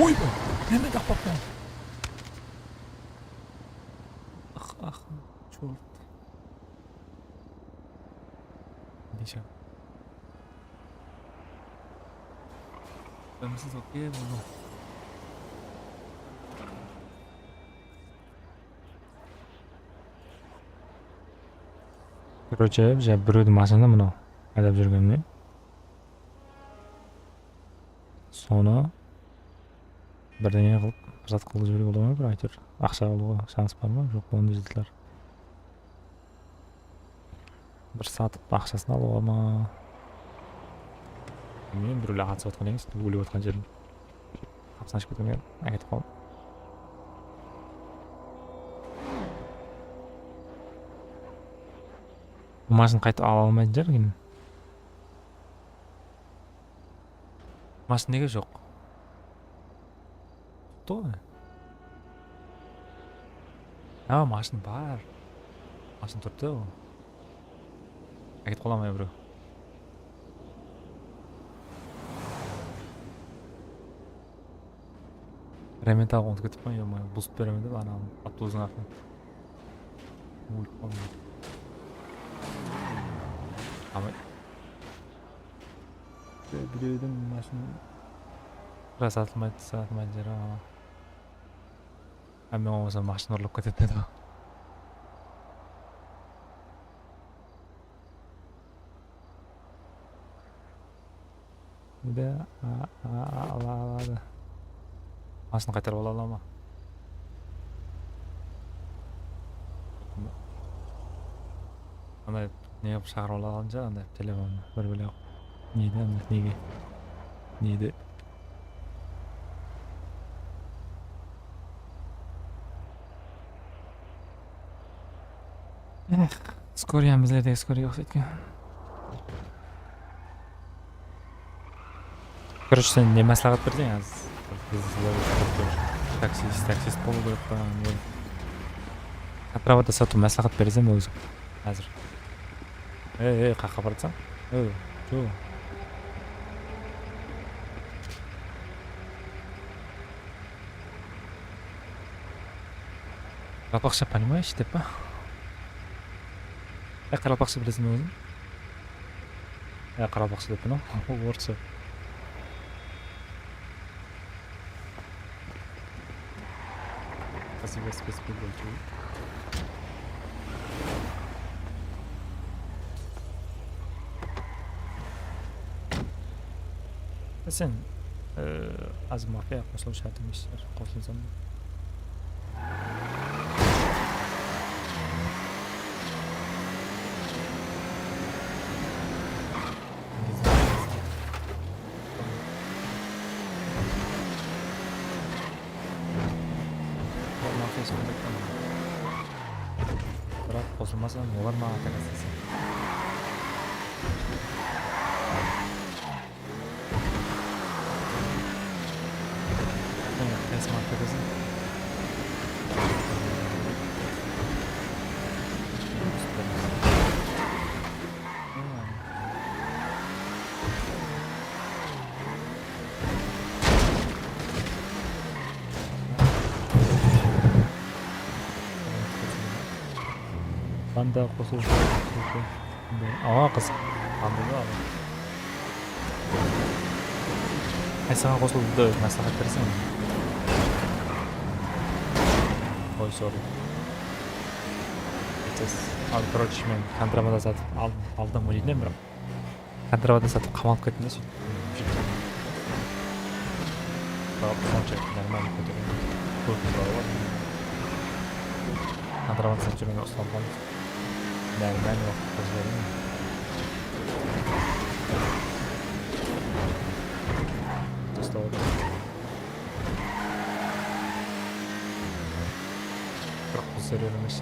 Oy, neme taqpappan? Ax, ax, chort. Desha. Gamsız okey, boldı. Короче, ja birewdiń mashina mınaw aydap júrgenine. Sonı birdene qılıp, bir zat qılıp jiberiwge bola ma, bir áytewir aqsha alıwǵa shans bar ma, joq pa, onday zatlar. Bir satıp aqshasın alıwǵa ma? Bilmeymen, birewler atıp atqan emes, ólip atqan jerin. Qapısın ashıp ketken, áketip qaldım. Bul mashın qaytıp ala almaydı jer keyin. Mashın nege joq? Turıptı ǵoy. Ha, mashın bar. Mashın turıptı ǵoy. Áketip qala ma birew? Remental qonıp ketip pa, yo-moyo, buzıp beremen dep, anaw avtobustıń artına. Ólip qaldım. Amay. Birewdiń mashina. Ras, satılmaydı, satılmaydı jer, a. Hámme bolmasa mashina urlap ketedi edi. De, a, a, a, ala, aladı. Basın qaytarıp ala, ala ma? Anday ne qılıp shaqırıp ala alınca, anday telefonnı bir bile. Neydi, anday nege? Neydi? Eh, skorıya bizlerdegi skorıya uqsaydı eken. Короче, sen ne másláhát berseń, házir? Biz, taksist, taksist bolıw kerek pa, ne? Zapravada satıw másláhát berseń óziń. Házir. Ey, ey, qayaqqa baratsań? Ey, jo. Qaraqalpaqsha понимаешь dep pa? E, qaraqalpaqsha bilesiz be óziń? E, qaraqalpaqsha dep pa, orıssha. Спасибо, спасибо большое. Sen, e, házir mafiya qosılıw shárt emes shıǵar, qosılsań da. Mafiya sonday. Biraq qosılmasam, olar maǵan takaslasa. Sen qaysı mafiya desiń? Banda qosıw. Awa qız. Banda da awa. Qaysaǵan qosılıwdı másláhát berseń? Oy, sorry. Al, короче, men kontrabanda satıp al-, aldım oylaydı biraq. Kontrabanda satıp qamalıp kettim de, sóytip. Biraq sonshalik нормально kótergen. Kóp jıllar bar. Kontrabanda satıp júrgen uslanıp qaldım. Нормально waqıt qazandım. Uslap aldım. Biraq bizler emes.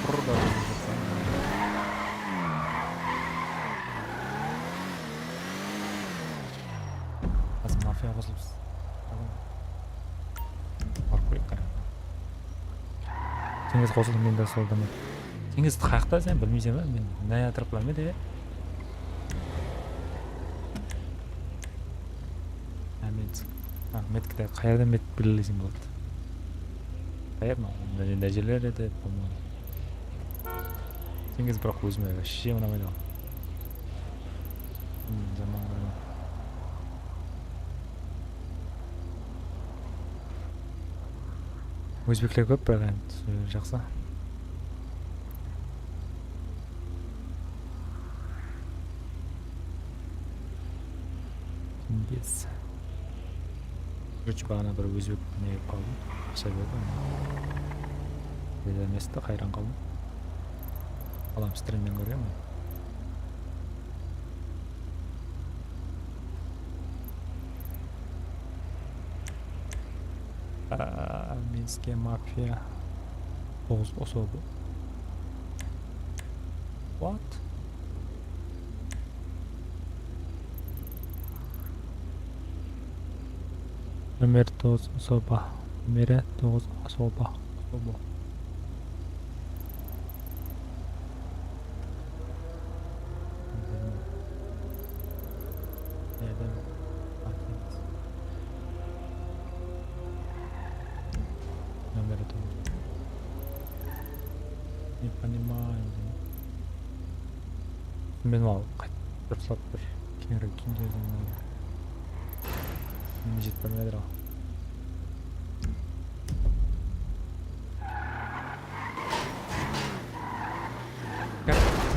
Qurı da bilmey atırsań. Házir mafiya qosılıp barıp kóreyik, qara. Teńiz qosıldı, men de soldaman. Teńiz qayaqta, sen bilmeyseń be? Men mına atraplarmen de. Há, men, há, metkide qayerden metk belgilesem boladı? Qayer mınaw? Mına, mına jerler edi, по-моему. Teńiz biraq ózime вообще unamaydı ǵoy. Hmm, jaman kóremen. Ózbekler kóp, biraq endi, e, jaqsı. Yes. Короче, baǵana bir ózbek ne qılıp qaldım. Aqsha berdi. Bizde emes te, hayran qaldım. Balam strimnen kórgenmen. Aa, Minske mafiya. Toǵız osoba. What? Номер тоғыз особо. Номері тоғыз особо. Особо. Номері тоғыз. Не понимаю. Men al, qayt, dúrıslap bir keńirek kiyimlerden al. Jetpey atır al.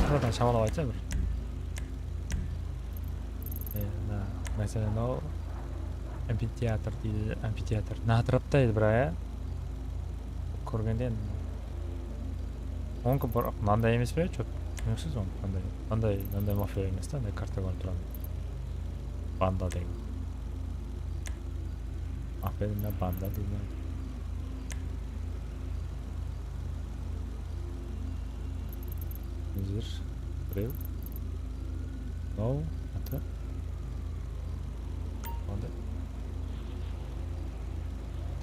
Qara da, Shamalap aytsa bir. E, mına, máselen, mınaw amfiteatr deydi, amfiteatr. Mına átirapta edi, biraq, ya. Kórgende endi. Onıki bir mınanday emes pe? Chop, túsiniksiz onıki mınanday. Mınanday, mınanday mafiya emes ta, mınday karta kórinip turadı. Banda degen. Mafiya degen banda degen. Házir birew. Mınaw, atı. Mınaday.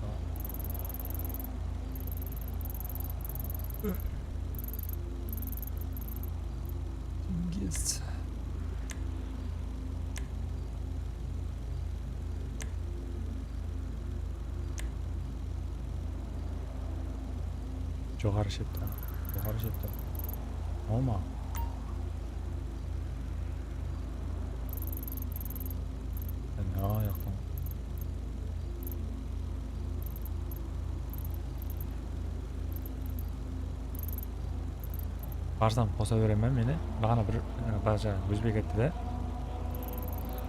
Tamam. Cengiz. Joqarı shepte, joqarı shepte. Oma. Sen awa jaqtan. Barsam qosa beremen meni. Baǵana bir, e, baja ózbek ayttı da.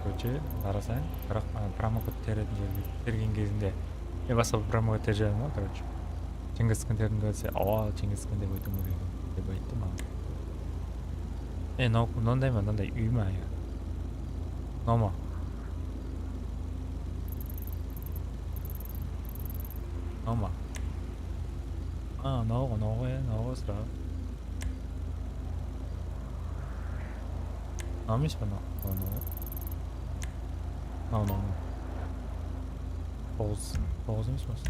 Короче, barasań, biraq, e, promokod tergen jerge, tergen gezinde, men basqa bir promokod tergen, короче. Cengiz Khan terdim dese, awa, Cengiz Khan dep aytıwım kerek edi, dep ayttı maǵan. E, mınaw, mınanday ma, mınanday úy ma, ya? Mınaw ma? Mınaw ma? A, mınaw ǵoy, mınaw ǵoy, ya, mınaw ǵoy, sıra. Mınaw emes pe, mınaw? Mınaw, mınaw. Mınaw, mınaw, mınaw. Toǵız, toǵız emes pe usı?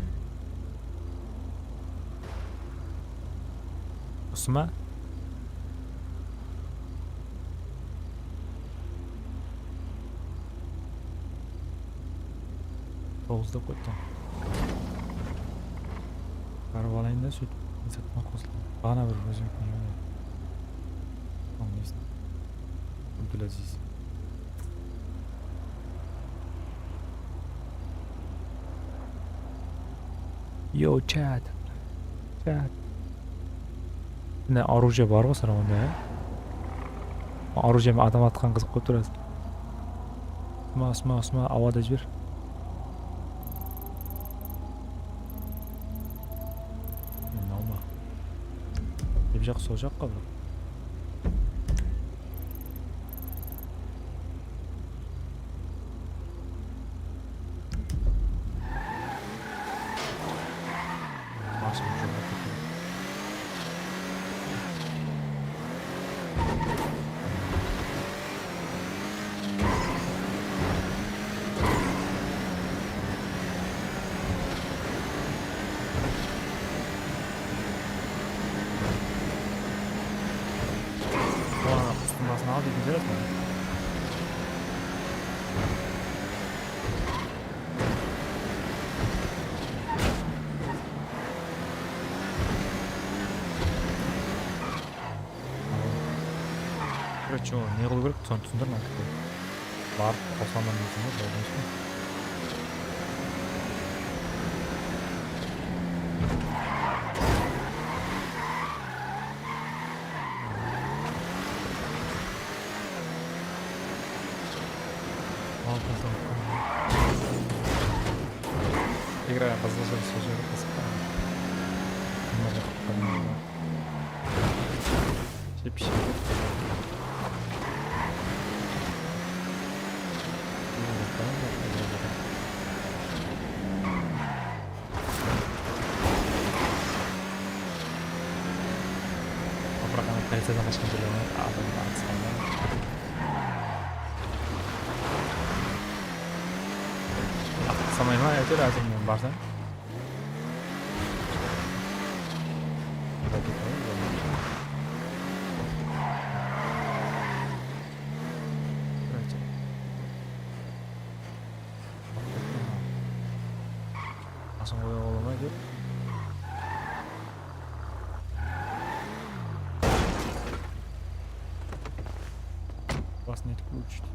Usı ma? Toǵız dep qoyıptı. Barıp alayın da, sóytip, sırtına qosılayın. Baǵana bir ózbek ne edi? Onıń nesin? Abdulaziz. Yo, chat. Chat. Mine, оружие bar ǵoy, sıra onda, ya? Оружие menen adam atqan qızıq bolıp tur házir. Usma, usma, usma, awada jiber. Endi alma. Dep jaq, sol jaqqa bir. Basım joq. Ulan, qustıń basın al deydi, jarasın. Короче, ne qılıw kerek, sonı túsindir mına tipke. Barıp qosılaman deyseń be, boldı emes pe? Игра qızıqshı, sol jeri qızıq. Jetpis jeti. Topıraq, ana, policiyadan qashqan jerler bar, atısqanda. Atqısamay ma, áytewir, házir men barsam. Basın qoya bola ma, áytewir? Basın etip ótishti.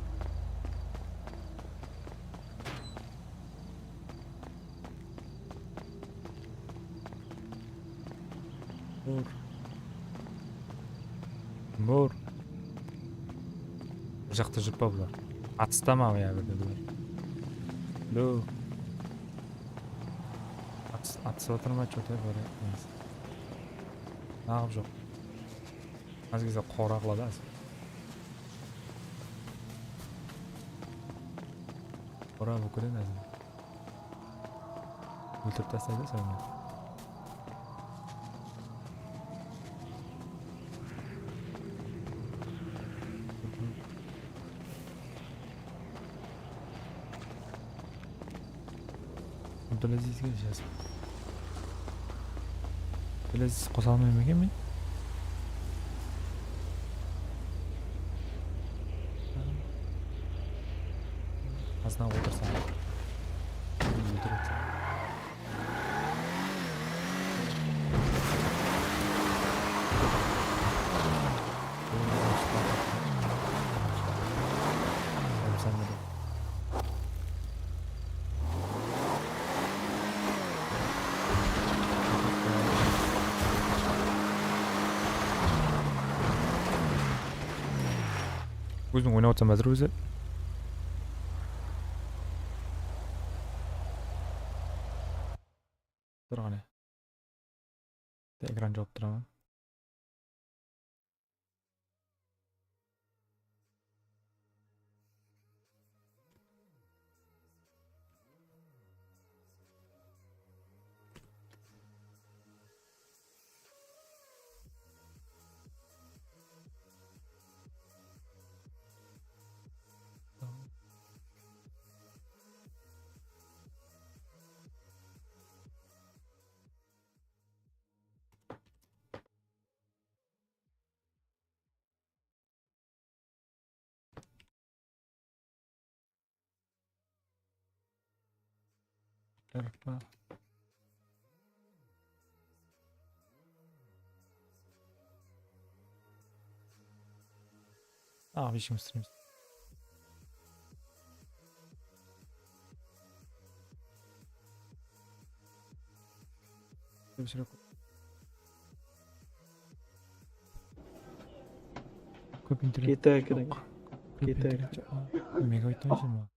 Bor. Bor. Jaqta júr pa bular? Atısta ma ya bir de bular? Lo. Atı-, atısıp atır ma, что-то bir emes. Naǵıp joq. Házir gezde qora qıladı házir. Qora búkiden házir. Óltirip taslaydı sońında. Abdulaziz, gel jazıp. Abdulaziz qosa almayman eken men. Azına otırsań. Óltirip. Ózim oynap atırman házir ózi. Tur qáne. Ekran jawıp turaman. Arpa. Abi, işimiz. Kóp internet. Kitay kiriń. Joq. Kóp internet. Megabayt tawsın ba?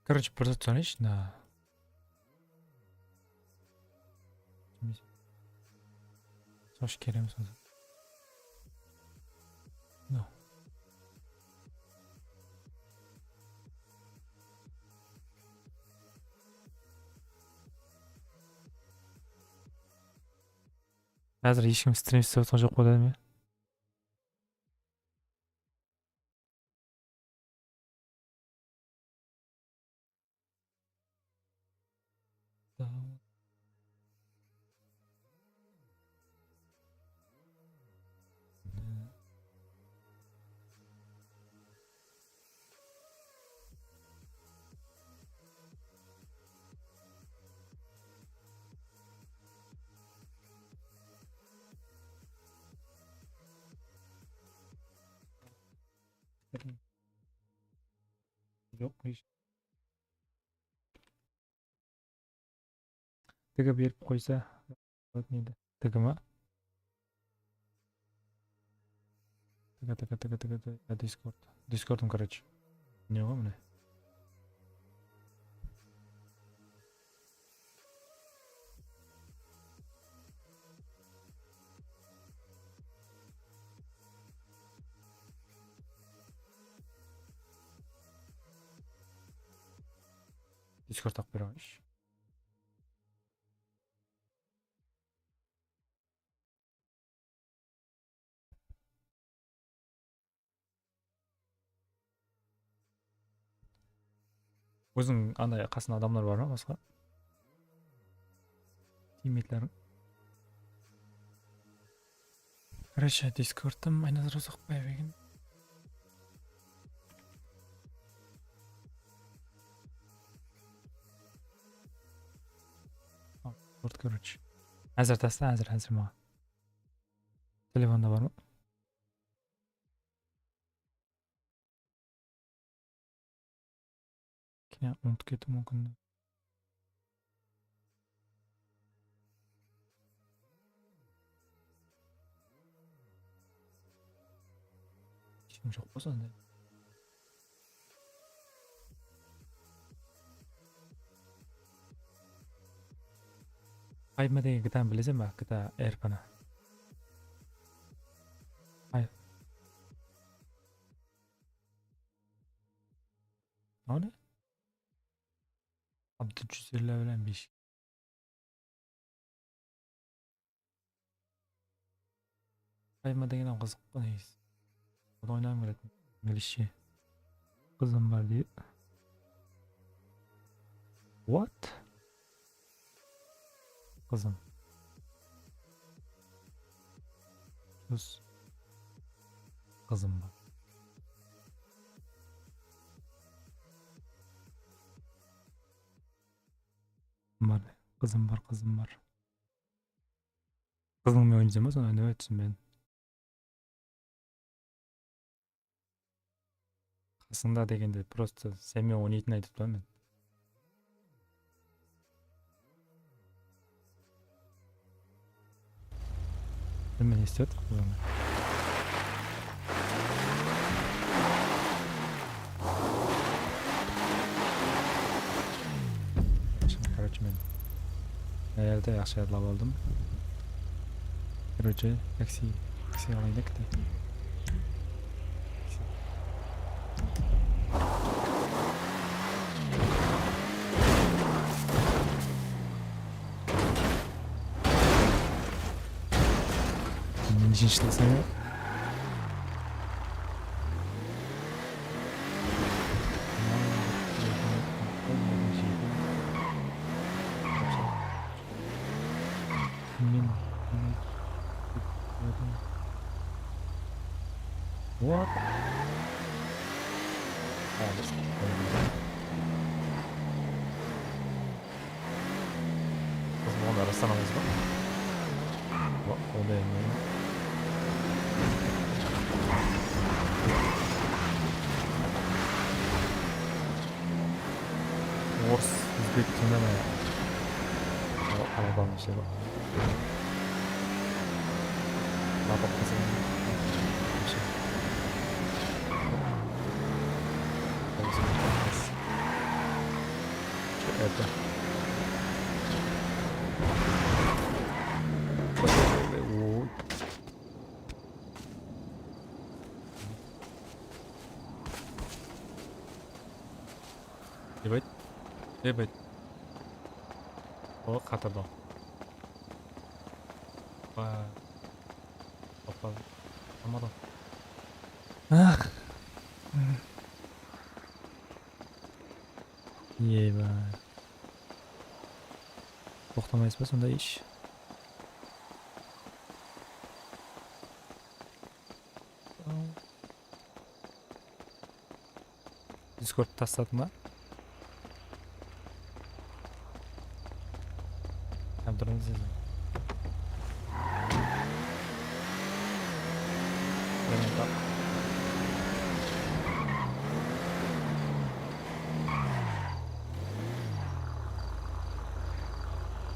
Короче, bir zat sorayınshı, mına. Sosh keremiz hozir. No. Házir hesh kim strim islep atırǵan joq pa dedim ya. Joq, hesh. Tigi berip qoysa, neydi? Tigi ma? Tigi, tigi, tigi, tigi, tigi. Ya, Discord. Discord'ım, короче. Ne ǵoy mine? Discord taqıp bere qoyınshı. Óziń anday qasında adamlar bar ma basqa? Tiymetleriń. Короче, Discord'ım Aynazar Uzaqbaev eken. Discord, короче. Házir tasla, házir, házir maǵan. Telefonda bar ma? Keyin umıtıp ketiwim múmkin. Joq pa sonday? Qayma degen G T A-nı bileseń ba? G T A R P-ni. Ay. O ne? Abdul Júzerler bilen bes. Qayma degen hám qızıq qo, negizinde. Bunı oynaǵım keledi. Inglizshe. Qızım bar deydi. What? Qızım. Qız. Qızım bar. Bar, qızım bar, qızım bar. Qızıńmen oynaysań ba, sonı oynap aytshı men. Qasıńda degende, prosta sen menen oynaytın aytıp turman men. Bilmem, ne istep atır qızım. Короче, men mına jerde aqsha yadlap aldım. Короче, taksi, taksi alayın da, kete. Neşinshi jıl sen? Men, men, what? Qız bolǵanda ırıssanańız ba? Ba, onday emes. Orıs, ózbek, sonday ma? Al-, albanlı şey bar. Lapa qızı. Şu erde. Oy. Dep ayt. Dep ayt. O, qatırdı. Ba. Toqta. Almadı. Ah. Eba. Toqtamaysız ba sonday ish? Discord tasladıń ba? Hám turıńız, izin. Menen tap.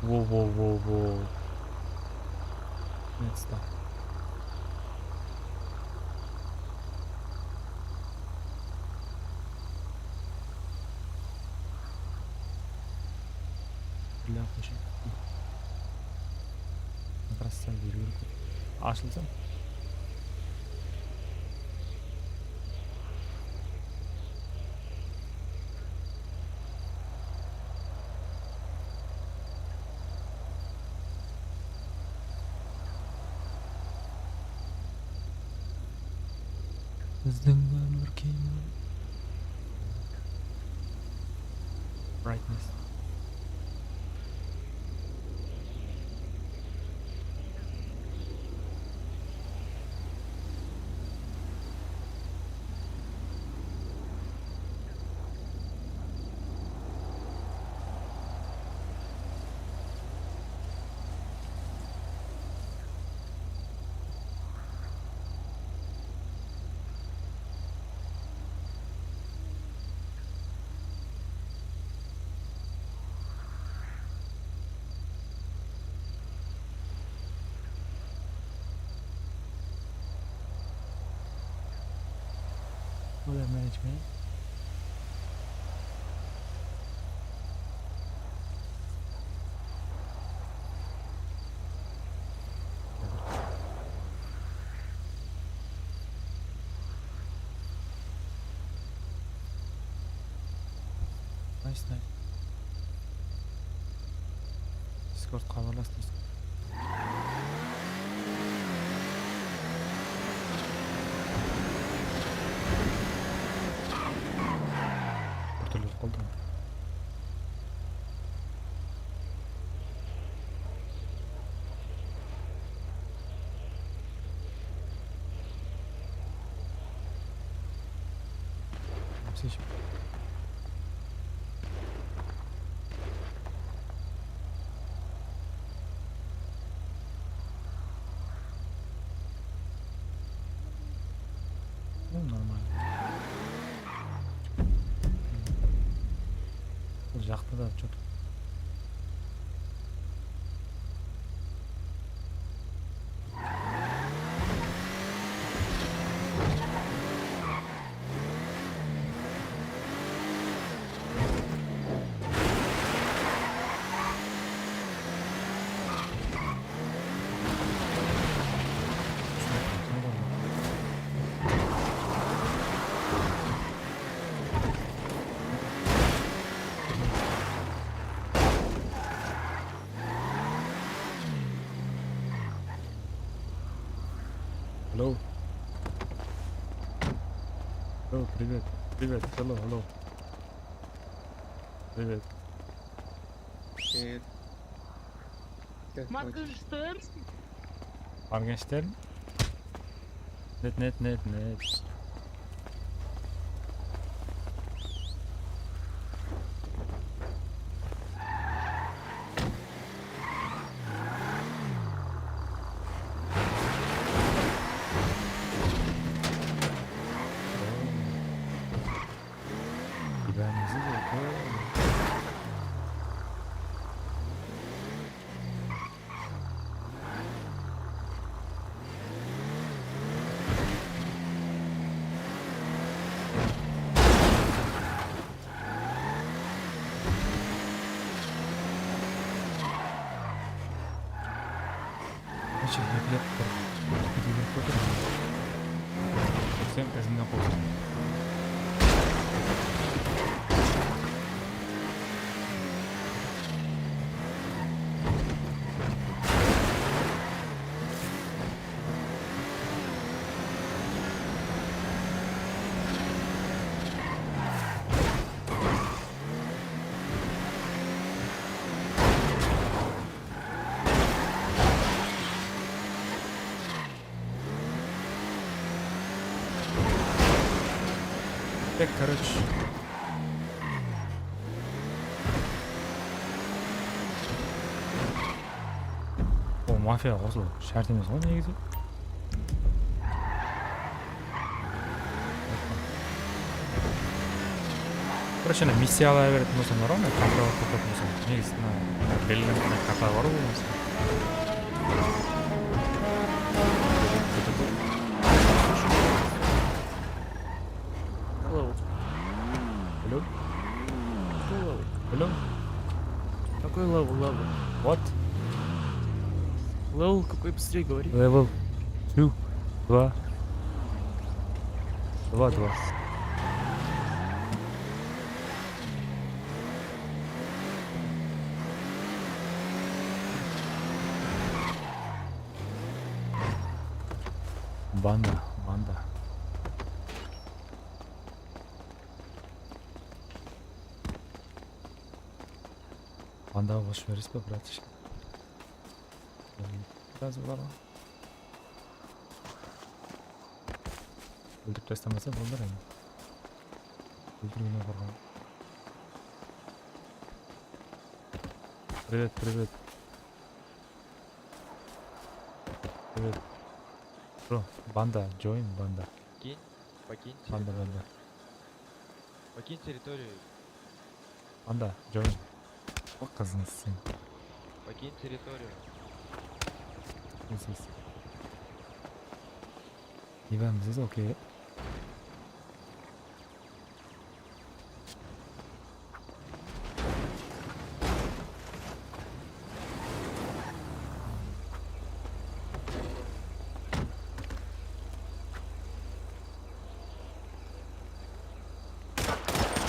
Wo, wo, wo, wo. Наконец-то. Бля, qoshayın. Просто beri berip ket. Ashılsın. Bizdiń ómir kiyimi. Brightness. Ólem rejime. Nice, nice. Discord xabarlas deysiz. Bir túrli bolıp qaldı. Слышь. Ну, нормально. Bul jaqta da что-то. Hello. Hello, привет. Привет. Hello, hello. Привет. Привет. Как хочешь. Моргенштерн? Моргенштерн? Нет, нет, нет, нет. Короче, eplep bir kete berip otır. Sen izimden quvsın. Tek, короче. O, mafiya qosılıw shárt emes ǵoy negizi. Короче, ana missiya ala beretin bolsań, bar ǵoy, ana, kontrakt qılıp bolsań. Negizi, mına, mına belgilenip turǵan karta bar ǵoy, bolmasa. Hello. Hello? Hello. Hello? Какой level, level? What? Level какой, быстрее говори. Level two. Два. Два, два. Banda, banda. Bandaǵa qosıp jiberesiz be, bratishka? Biraz olarǵa. Óltirip taslamasa boldı endi. Óltirgeni qorqaman. Привет, привет. Привет. Bro, banda, join banda. Покинь, покинь территорию. Banda, banda. Покинь территорию. Banda, join. Baq, qızıńız sen. Покинь территорию. Yes, yes. Иван, this is okay.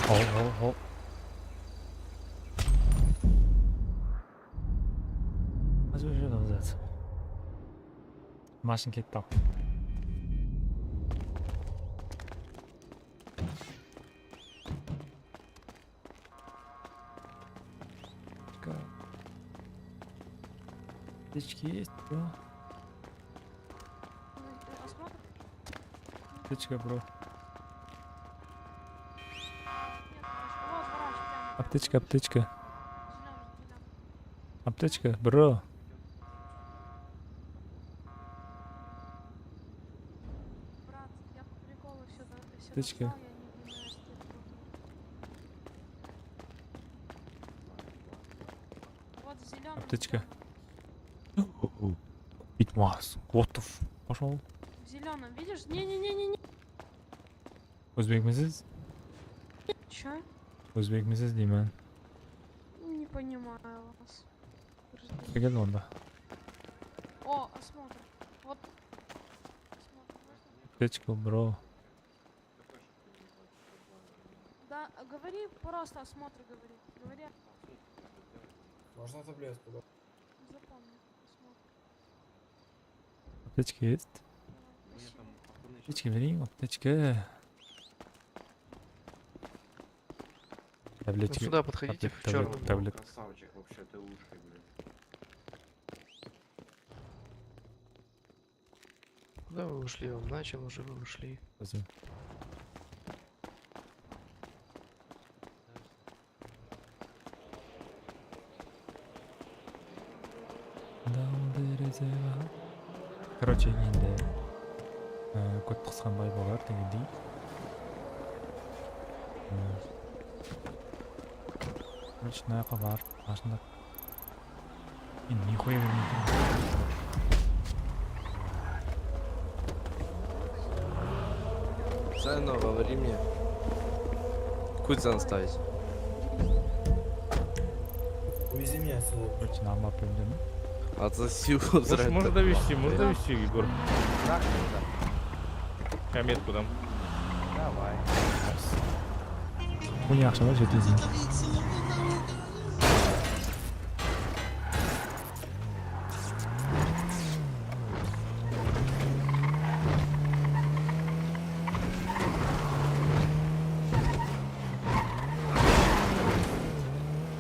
Hop, hop, hop. Házir bir şey olacak. Mashın ketti al. Аптечка есть, bro? Аптечка, bro. Аптечка, аптечка. Аптечка, bro. Аптечка. Аптечка. Купить мас. What the f-, пошёл. В зелёном, видишь? Не-не-не-не-не. Ózbekmisiz? Чё? Ózbekmisiz deymen. Не понимаю вас. Keldi onda. О, осмотр. Вот. Осмотр можно? Аптечка, bro. Да, говори, просто осмотр говори. Говори. Можно таблетку, да? Запомни, осмотр. Аптечка есть? Давай, спасибо. Аптечка берейin, аптечка. Tabletка. Сюда подходите, в чёрном. Tablet, tablet. Красавчик, вообще, ты лучший, блин. Куда вы ушли? Я вам начал, уже вы ушли. Спасибо. Короче, endi, e, kóp qısqanbay bolar degendey. E, короче, mına jaqqa barıp, mashina. Men ne qoya bermeydi? Заново говори мне. Куда заставить? Увези меня отсюда. Короче, нам апарайın deme. Отсоси его. Можешь, можно довести, можно довести, Егор? Как это? Я метку дам. Давай. Bul ne aqsha bar, jeti júz mıń.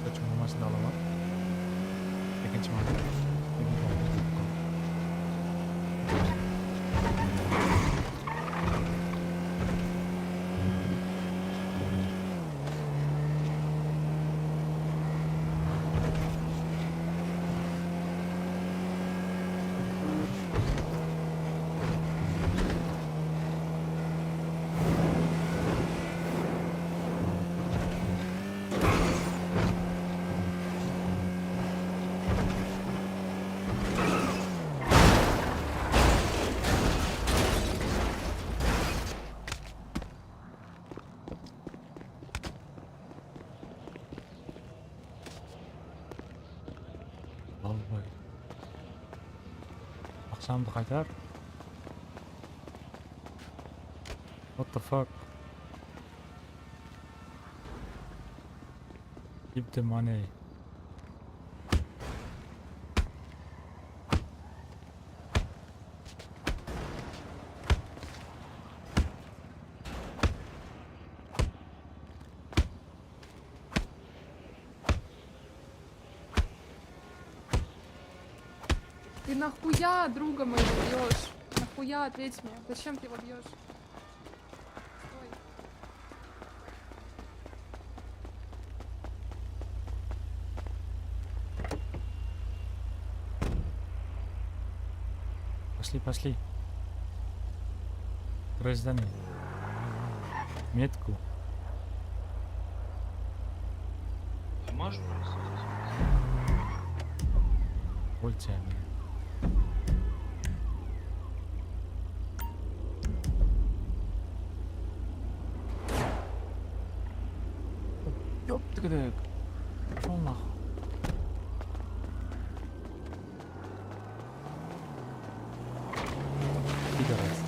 Qachınlamasın alaman. Ekinshi marta. Ekinshi marta. Albay. Aqshamdı qaytar. What the fuck? Give the money. Ты нахуя друга моего бьёшь? Нахуя, ответь мне, зачем ты его бьёшь? Стой. Пошли, пошли. Гражданин. Метку. А можешь просто здесь? Ольцями. Ёптыгідік. Пошёл нахуй. Пидорас.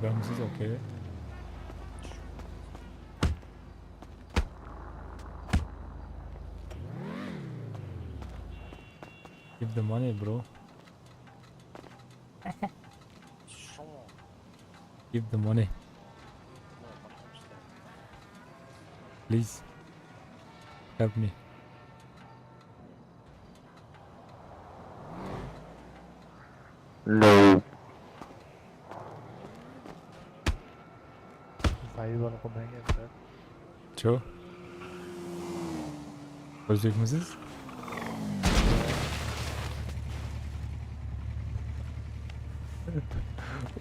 Gamsız, okey. Give the money, bro. Give the money. Please. Help me. No. Zayıp alıp qoymayın, gençler. Cho? Ózbekmisiz?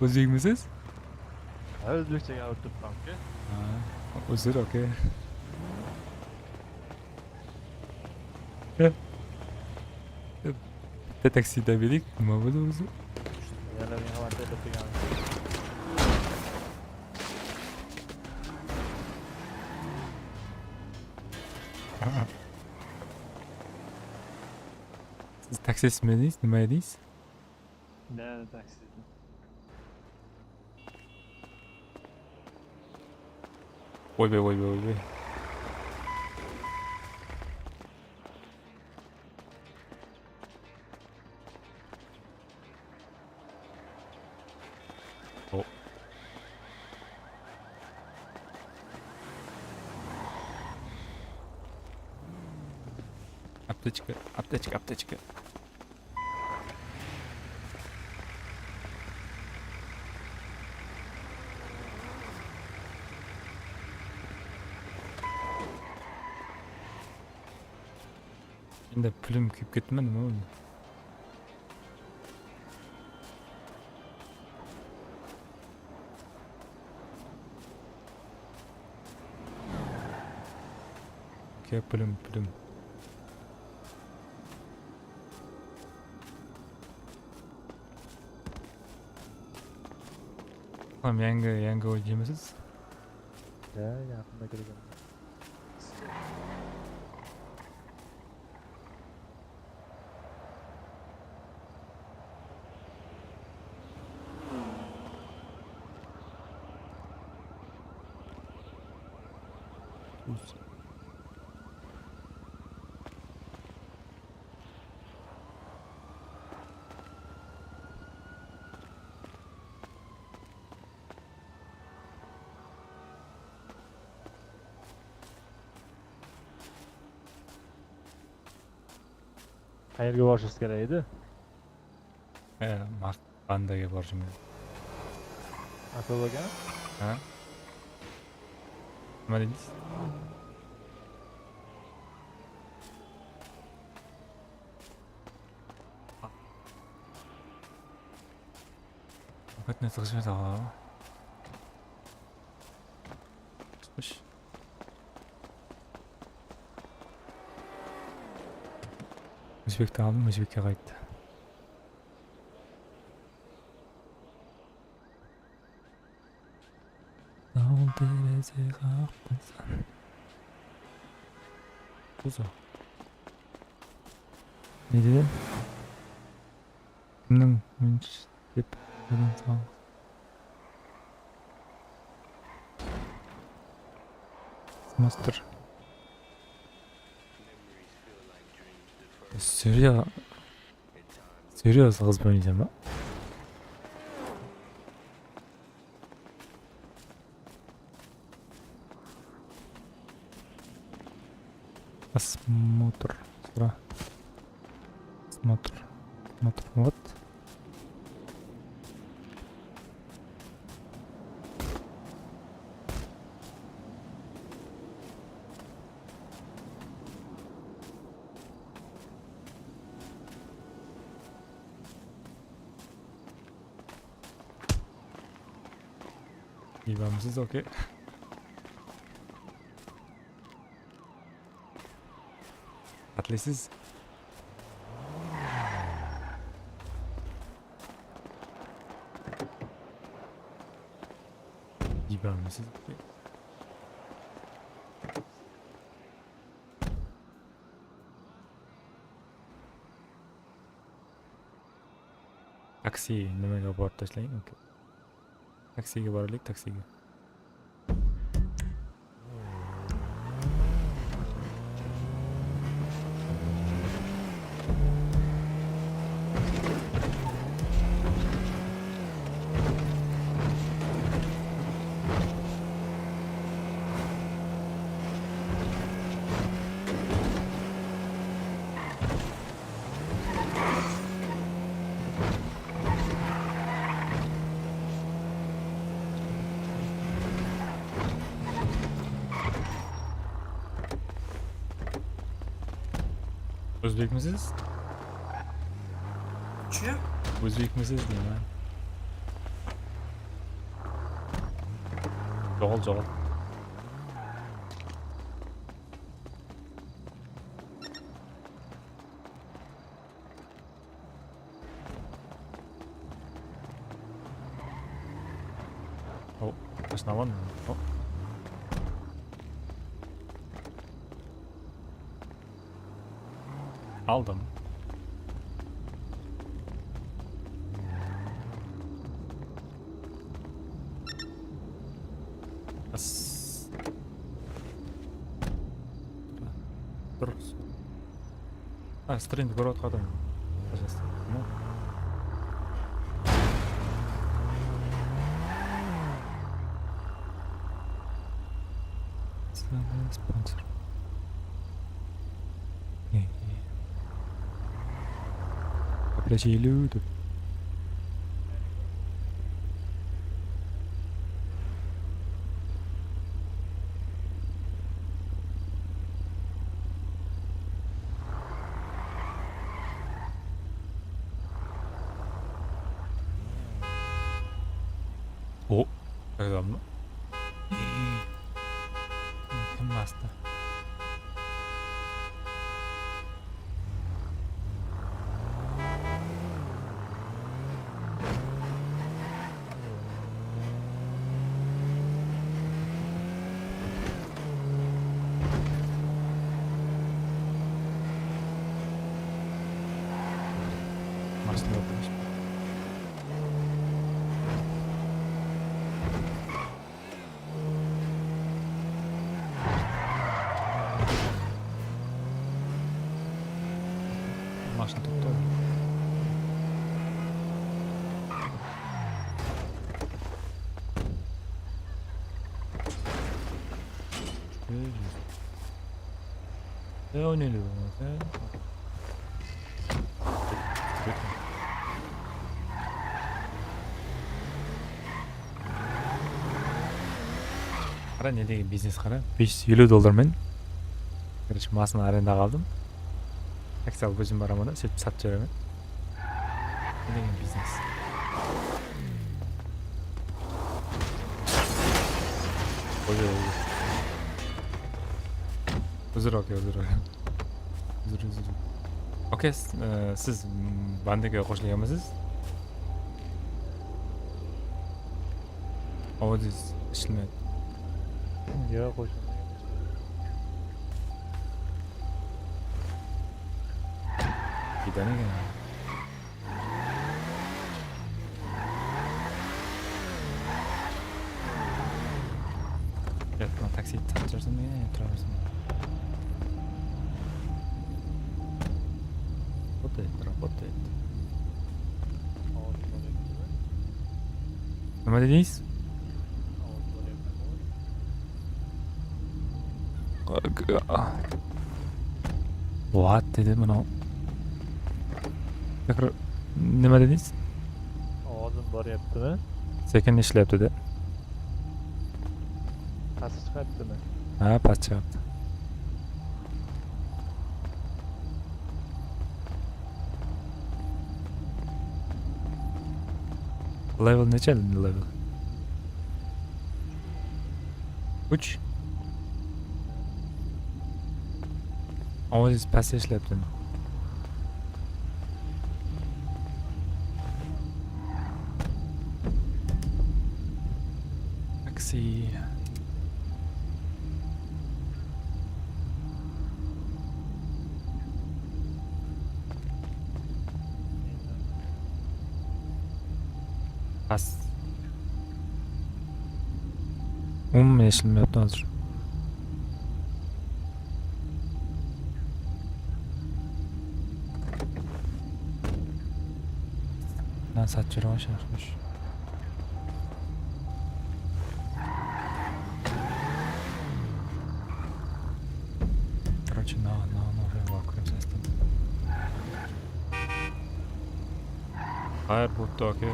Ózbekmisiz? Ha, ózbekshege alıp turıppan, uka. Ha, uzr, okey. Bitta taksida bereyik, nima bo'ldi o'zi? Yana men xabar berib turgan. Siz taksistmi edingiz, nima edingiz? Da, taksist. Oybay, oybay, oybay. O. Aptechka, aptechka, aptechka. Endi pilim kuyip ketti me, nima bo'ldi? Ke, pilim, pilim. Tamam, yangi, yangi oy jemisiz? Ya, yaqında kirgen. Qayerge borishimiz kerak edi? E, Mart bandaga borishim kerak. Aka aka? Ha? Nima deysiz? Opatnıy tığıshıp edi ǵo. Tutmısh. Ózbekti aldım, ózbekke qayttı. Al tereze qaqpasa. Buz o. Ne dedi? Kimniń oyınshısı dep, jadımda sal. Smotr. Seriya, seriya qız oynayaman ba? Осмотр. Sıra. Осмотр. Осмотр. Вот. Iybamsız, okey. Atlaysiz. Iybamsız, okey. Taksi nimege borib tashlayin, okey. Taksige baraylik, taksige. Ózbekmisiz? Че? Ózbekmisiz deymen. Joǵal, joǵal. O, qashın alaman. O. Aldım. As. Dur. Ha, streamdi kórip atqan adam. Пожалуйста. Sponsor. Попроси люди. O, reklamlı. Kim bastı? Maşın yoq. Maşın toqtadı. Ne oynaydı bu? Qara, ne degen biznes qara. Bes júz eliw dollarmen. Короче, maşın arendaǵa aldım. Taksi alıp ózim baraman da, sóytip satıp jiberemen. Ne degen biznes. Oy, oy, oy. Uzr, okey, uzr, okey. Uzr, uzr. Okey, s-, e, siz, mm, bandege qosılǵanmısız? Awa, siz ishilmedi. Yoq, qosılmayman. Bidan eken. Gel, mına taksi tap júrsem, e, tura bersin. Работает, работает. Nima dedińiz? What dedi mınaw? Tekrar nima dedińiz? Awazım baryaptı ma? Sekin ishleyapti de. Past chiqyaptimi? Ha, past chiqyapti. Level necha endi level? Úsh. Awa, siz past ishlepti. Taksi. Pas. Umuman eshilmeyaptı házir. Mına sat júre qoyshı, Aqmúsh. Короче, mına, mına, mına, mına, mına, Air boot, okey.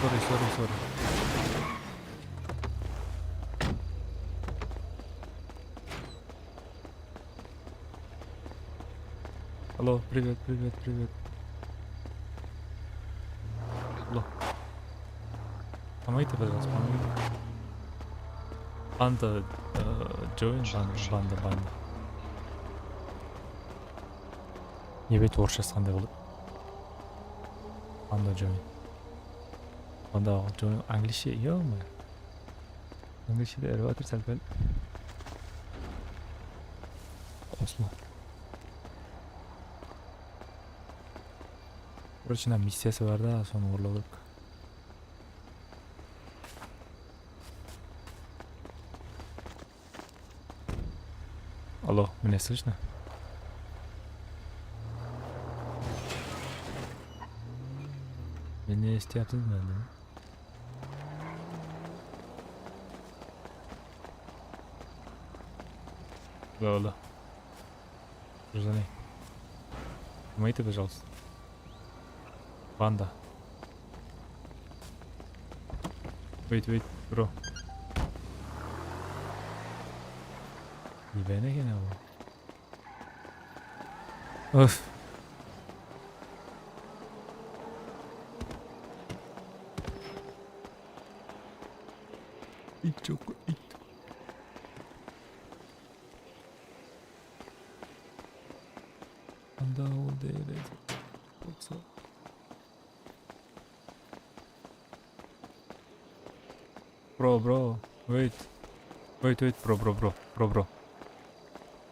Sorry, sorry, sorry. Алло, привет, привет, привет. Алло. Помогите, пожалуйста, помогите. Banda, э, join, banda, banda, banda. Ne bet orıssha qanday boladı? Banda join. Banda join, angliyshshe, ё-моё. Angliyshshe de irip atır sál-pál. Qosıla. Короче, mına missiyası bar da, sonı orlaw kerek. Алло, mine, слышно? Meni esiteyapsızba endi? Алло, алло. Gражданин. Помогите, пожалуйста. Banda. Wait, wait, bro. Neden eken bul? Of. It joq, it. Anda ol deydi. Bolsa. Bro, bro, wait. Wait, wait, bro, bro, bro, bro, bro.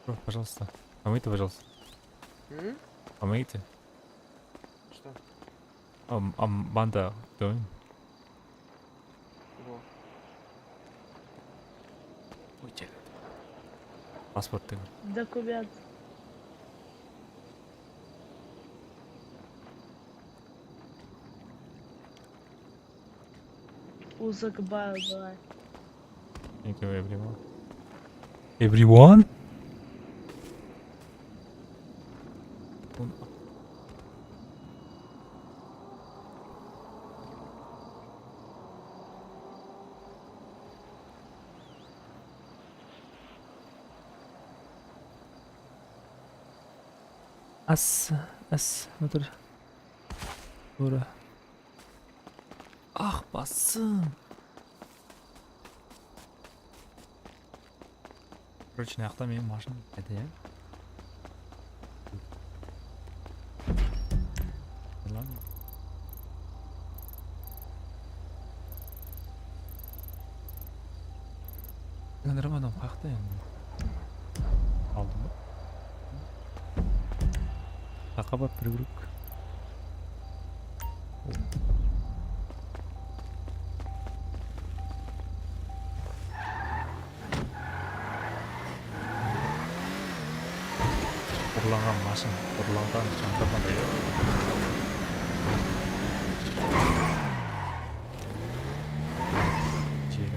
Bro, пожалуйста. Помогите, пожалуйста. М? Помогите. Что? Ам, ам, banda join. Во. Pasport degen. Документ. Узакбаев, давай. Thank you, everyone. Everyone? As, as, otur. Doğru. Ah, basım. Короче, mına jaqta meniń mashina qayda, ya? Ладно. Yıldırım adam qayaqta endi? Aldım ba? Taqqa barıp bir kóreyik. Urlanǵan mashina, urlanǵan jandarma da yoq. Jeri.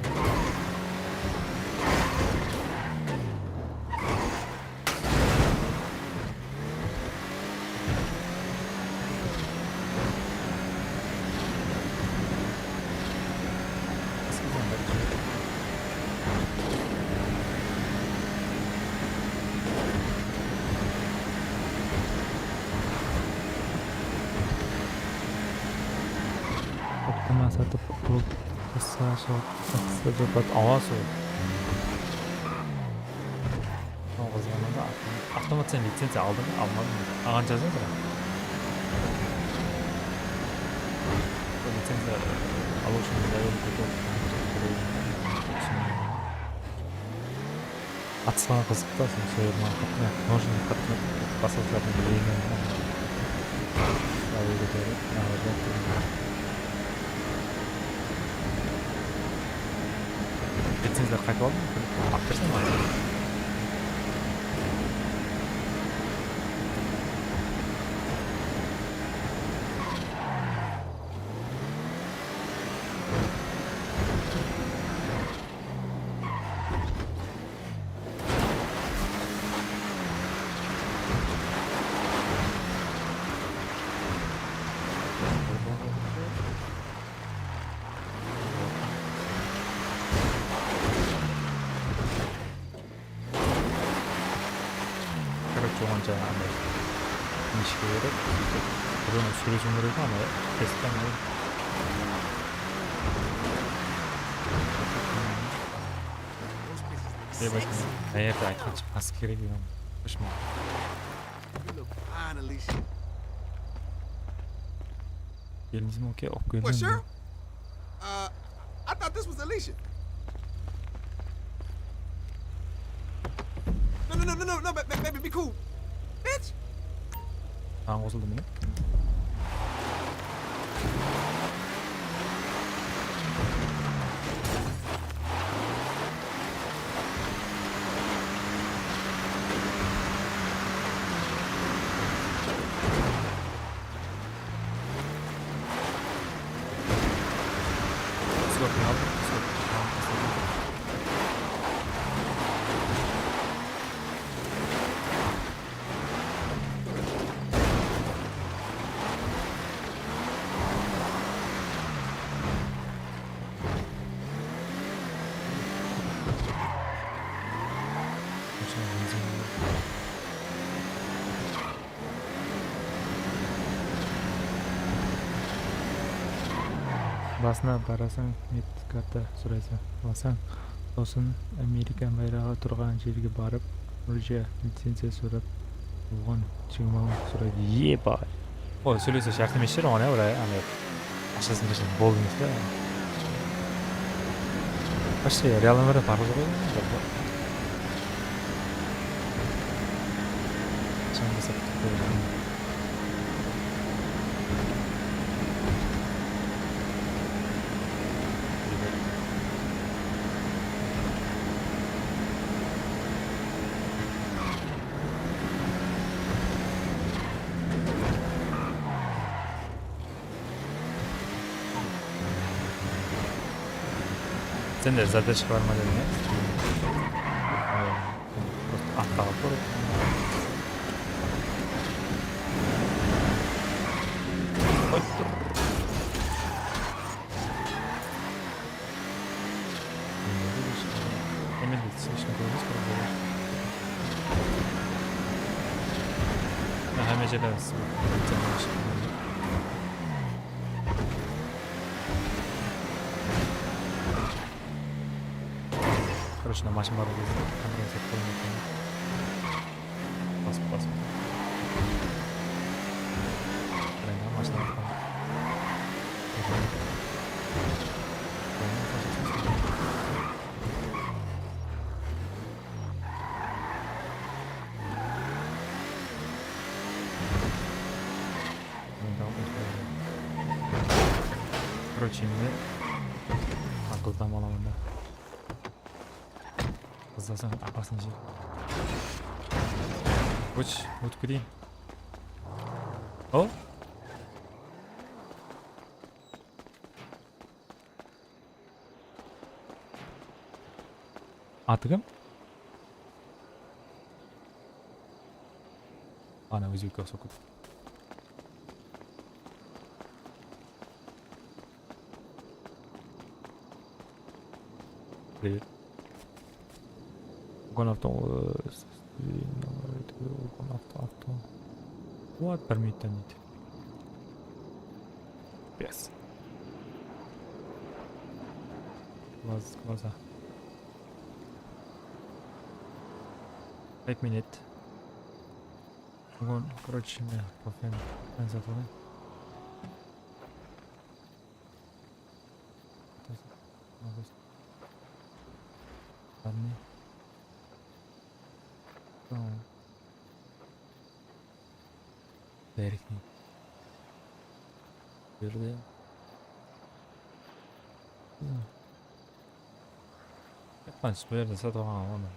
Toqtama satıp, qutılıp, qısqa shıǵıp, qısqa jopat awa sol. Avtomat sen licenciya aldıń ba, almadıń ba? Aǵan jazıń, biraq. Bul licenciya alıw ushın, наверное, túsinimen. Atısqan qızıq ta, sen soyırma qatına, noshın qatına basqalardıń leyin. Licenciya qaytıp aldım, alıp bersem maǵan. Короче, oǵan jańa anday neshke kerek, sóytip, birew sóylesiwim kerek edi, anday, kesip, anday. Dep aytqan, mına jerde aytqan shıqpası kerek edi. Kóshme. You look fine, Alicia. Keldińiz be, oke, oke. What, Cheryl? Uh, I thought this was Alicia. No, no, no, no, no, no, ba-, ba-, baby, be cool. Bitch! Saǵan qosıldı mine. Basına barasań, medkarta soraysań, alasań, sosın Amerika bayraǵı turǵan jerge barıp, Rusiya licenciya sorap, oǵan jigirma mıń soraydı. Eba! Ol sóylese shart emes shıǵar oǵan, ya, biraq, anday, aqshasın berseń boldı emes pe? Вообще, real ómirde barlıǵı joq edi. Aqshanı da satıp qoyıp. Sen de zadachka bar ma dedim, ya? Просто atqa alıp barıp. Qoyıp tur. Endi biz hech kim ko'rmas, bir joy. Ha, hámme jerde. Короче, mına mashina bar gezde kompensat qoymaydı. Basıp, basıp. Birinci mashina atqan. Короче, endi aqıl dam alaman da. Qızlasań, apasın jer. Óch, ótip keteyin. O? Atı kim? Ana, ózbekke uqsap ketipti. Привет. Ulkan avto, ulkan avto, avto. Вот, bir minuttan deydi. Yes. Глаз, глаза. Пять минут. Búgin, короче, men kofeni, men satıp alayın. Tamam. Tamam. Berkin. Berde. Qanısh, bu jerde satıp alǵan onı.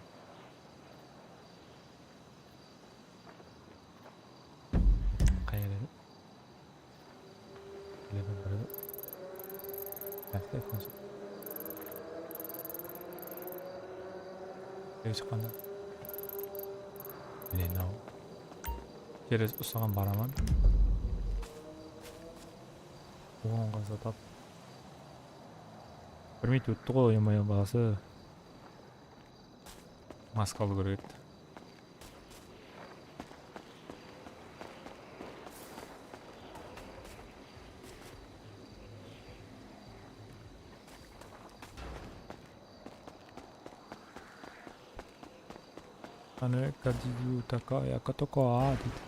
Qayerden? Bilemen, bilemen. Qayaqta aytqansın. Ev shıqqanda. Mine, mınaw. Через usıǵan baraman. Oǵan qasa tap. Bir minut ótti ǵoy, email balası. Maska alıw kerek edi. Qáne, kadiyu taka, ya katoko, a, deydi.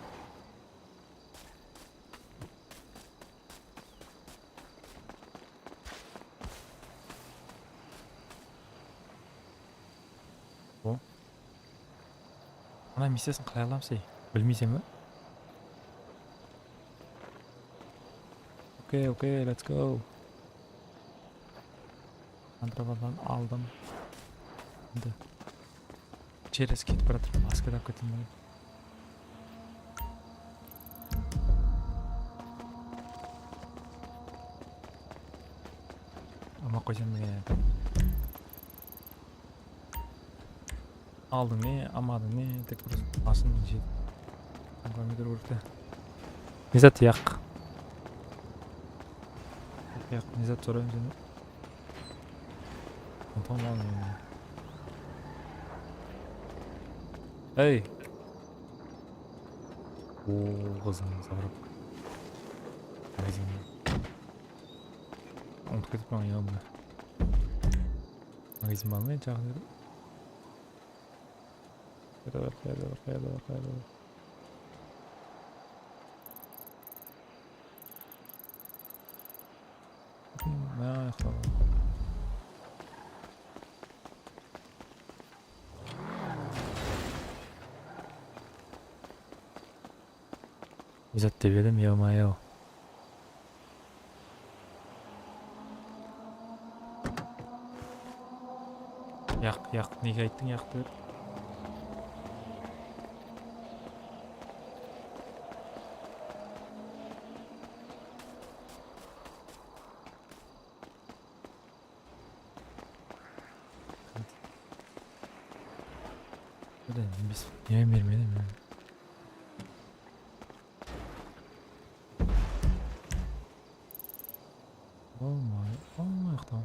O. Ana missiyasın qalay alamız, ey? Bilmeyseń be? Okey, okey, let's go. Kontrabandanı aldım. Endi через ketip baratırman, maska taqıp kettim. Ama qoysam degen. Aldıń ne, almadıń ne, tek bir basın jep. Kompyuter kórikte. Ne zat yaq? Yaq, ne zat sorayım senden? Tamam, aldım. Ey! Oo, qızım, sabırıp. Magazin. Unutıp ketip qalǵan ya bunı. Magazin bar ma, endi jaǵı jerde? Qayda bar, qayda bar, qayda bar, qayda bar? Mına jaqta bar. Ne zat dep edim, ё-моё. Yaq, yaq, nege ayttıń yaq dep? Búgin emes, ne bermedi men. Olmay, olmay, tamam.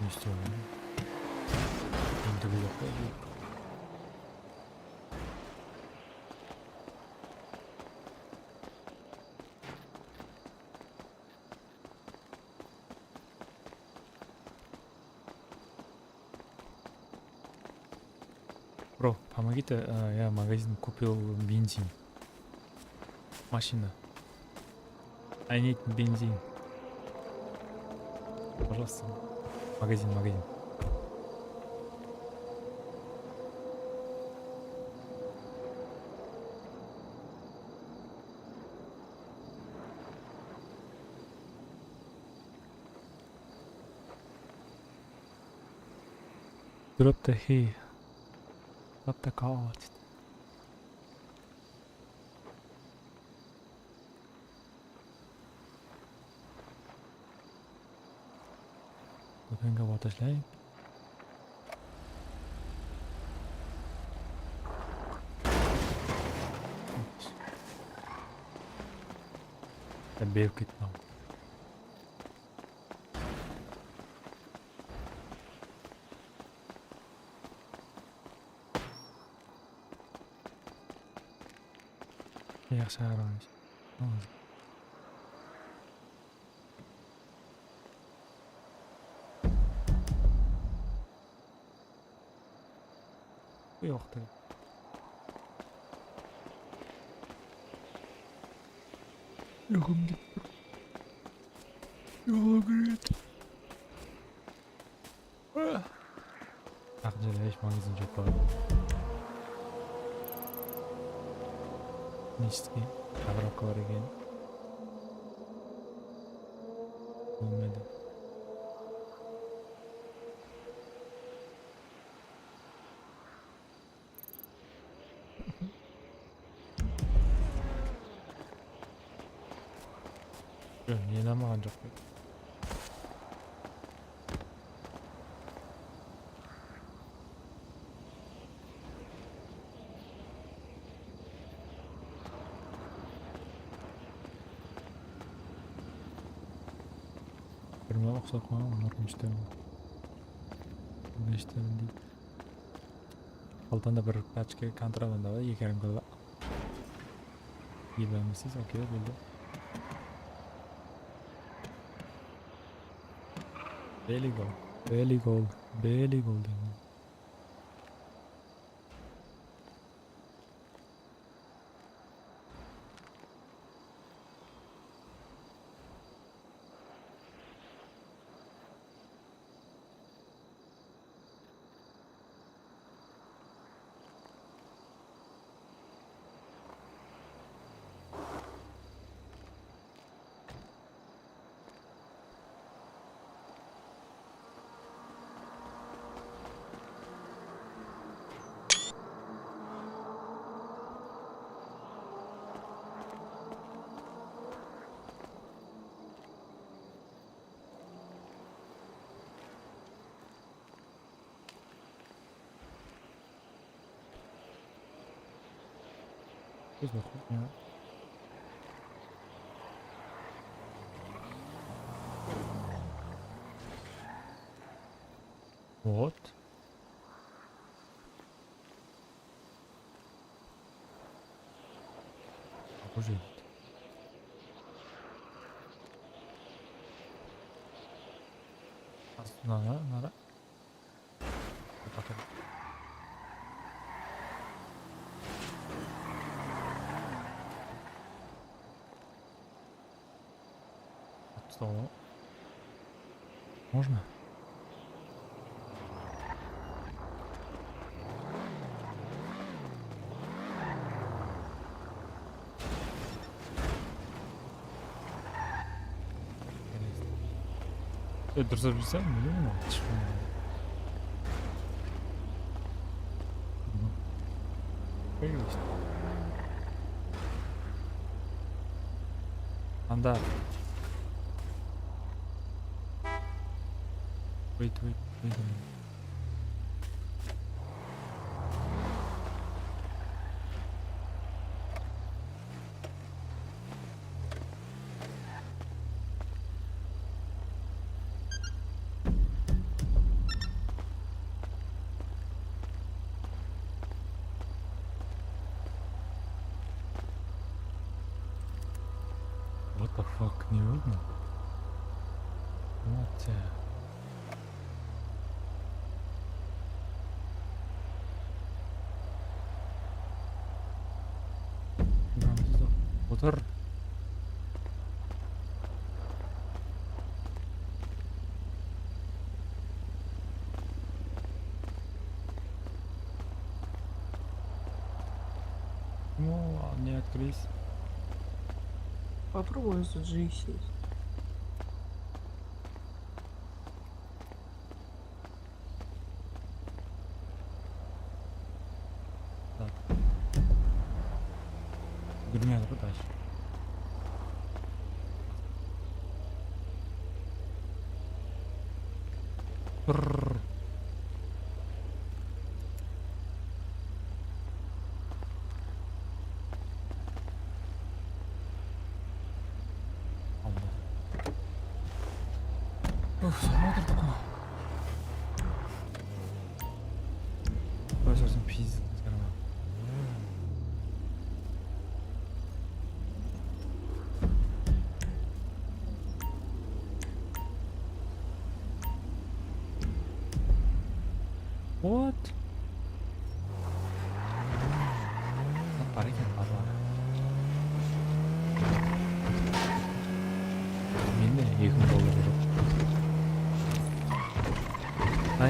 Ne istiyorsun? Endigi joq pa? Bro, помогите, э, я магазин купил бензин. Машина. I need бензин. Пожалуйста. Магазин, магазин. Drop the key. Drop the card. Do'konga borib tashlang. Berib ketdim. Yaxshi, aroq. Yoqtı. Uyqım kelip tur. Uyqım keledi. Aqınshada hesh magazin joq pa? Neshiki? Kavrapka bar eken. Bolmaydı. Joq, neni almaǵan joq pa? Birine uqsap qalǵan, Morgenstern. Morgenstern deydi. Qaltanda bir pachka kontrabanda bar, eki yarım kilo. Iyip almaysız, okey, boldı. Belly gol, belly gol, belly gol deymen. Biz de ya. Вот. Уже. Astına, nara. Kapatalım. Что? Можно? E, durıslap júrseń, bilmeymen, tıshqın. Anda. Wait, wait, wait a minute. What the fuck, ne boldı? What the? Otır. Ну, не открылись. Попробуем с джи сеть. Так. Bilmeyatır ǵoy, dальше. Brrr. Allah. Uf, sonda otırdık ǵoy. Quday sózin pizdik, karma. What?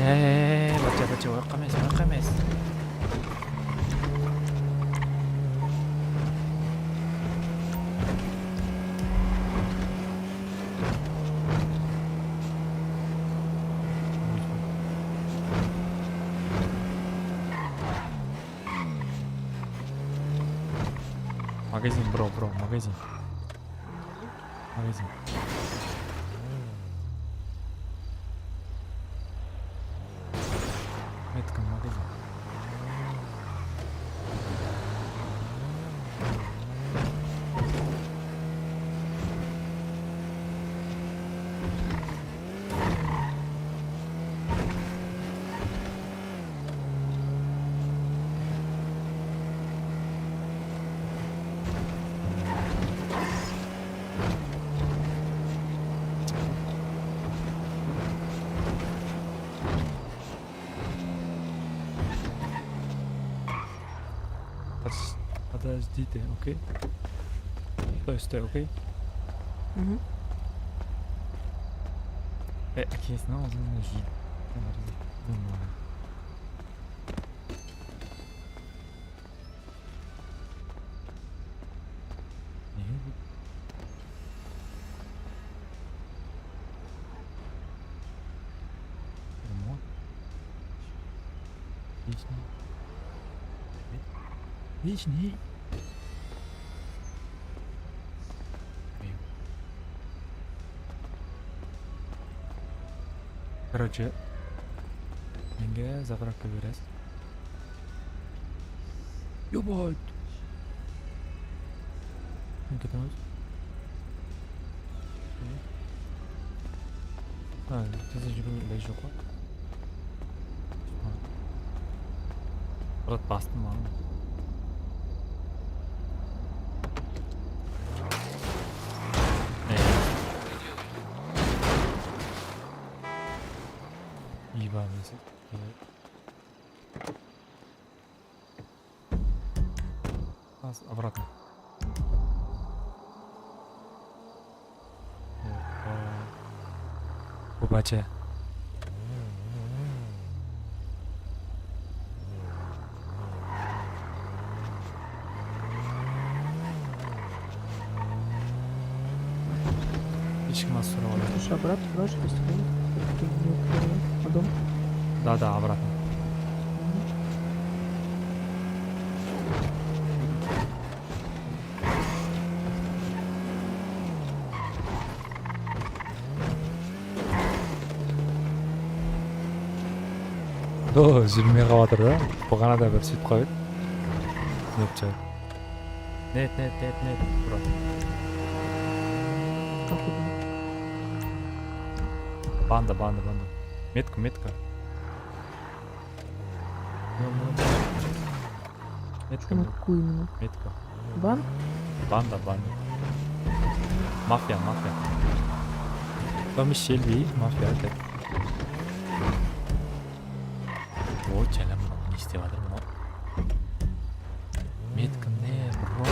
Ey, bacha, bacha, oyaqqa emes, oyaqqa emes. Magazin, bro, bro, magazin. Magazin. Metka, magazin. Подождите, окей? Стой, стой, окей? Мгм. Э, әкесінің аузын жей. Ремонт. Вечный. Вечный. Короче, menge заправка beresiz. Ёбать! Ketemiz. Ha, tez júriw ilajı joq ǵoy. Brat, bastım maǵan. Ey. Ебаный. Нас обратно. Опа. Опача. Ещё нас сорвали. Слушай, обратно можешь приступить? Ты не открыл. А дом? Да, да, обратно. Do, júrmey qalıp atır da. Buǵana da bir sóytip qoyayıq. Net, net, net, net, bro. Banda, banda, banda. Metka, metka. Metka, metka. Metka. Ban? Banda, banda. Mafiya, mafiya. Tomiy Shelbi, mafiya, tek. Oy, jana mınaw ne istep atır mınaw? Metka ne, bro?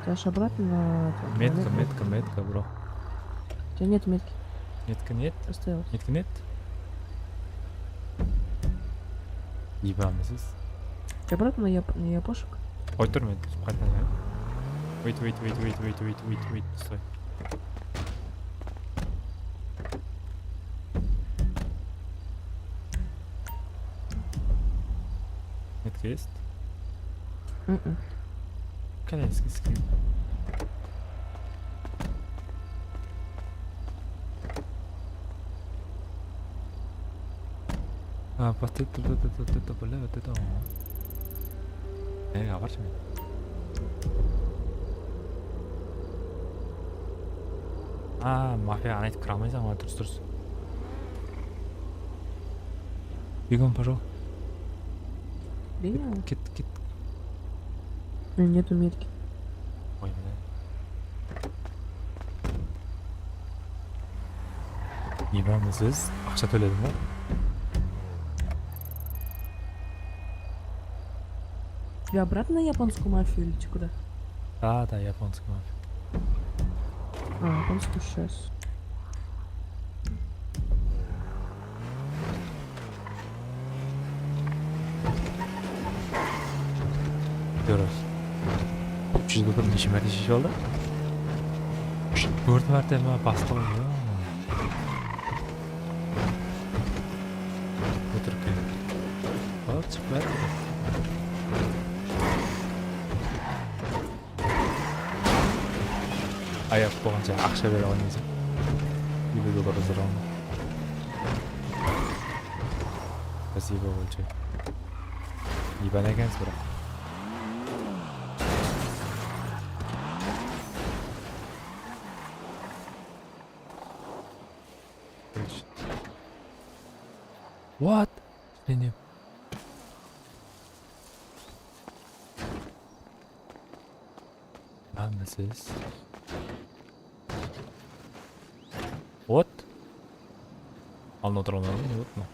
Dash обратно на это. Metka, metka, metka, bro. У тебя нет метки. Metka net. Осталось. Metka net. Ебаный. Обратно на яп-, на япошек. Qoy tur, men qaytadan. Wait, wait, wait, stóy. Metka есть? М-м. Конечно, скрин. А, вот это, вот это, вот это, бля, вот это, о. Э, aparshı men. A, mafiya, ana aytıp kire almaysań ǵoy, durıs, durıs. Бегом пошёл. Бегом? Ket, ket, ket. У меня нету метки. Ой, бля. Ебаный, siz aqsha tóledim ba? Тебе обратно на японскую мафию или чё, куда? Да, да, японская мафия. А, японскую сейчас. Neshe márte sheship aldı? Úsh, tórt márte ma, bastı ǵoy, ya. Ótirik. Al, shıqpay atır. Ayaq bolǵansha aqsha bere qoymaysań. Elliw dollar ızdıraman. Спасибо большое. Ибан ekensiz, biraq. What? Jáne. Lan siz. What? Aldın otıra almayman, ne boldı mına?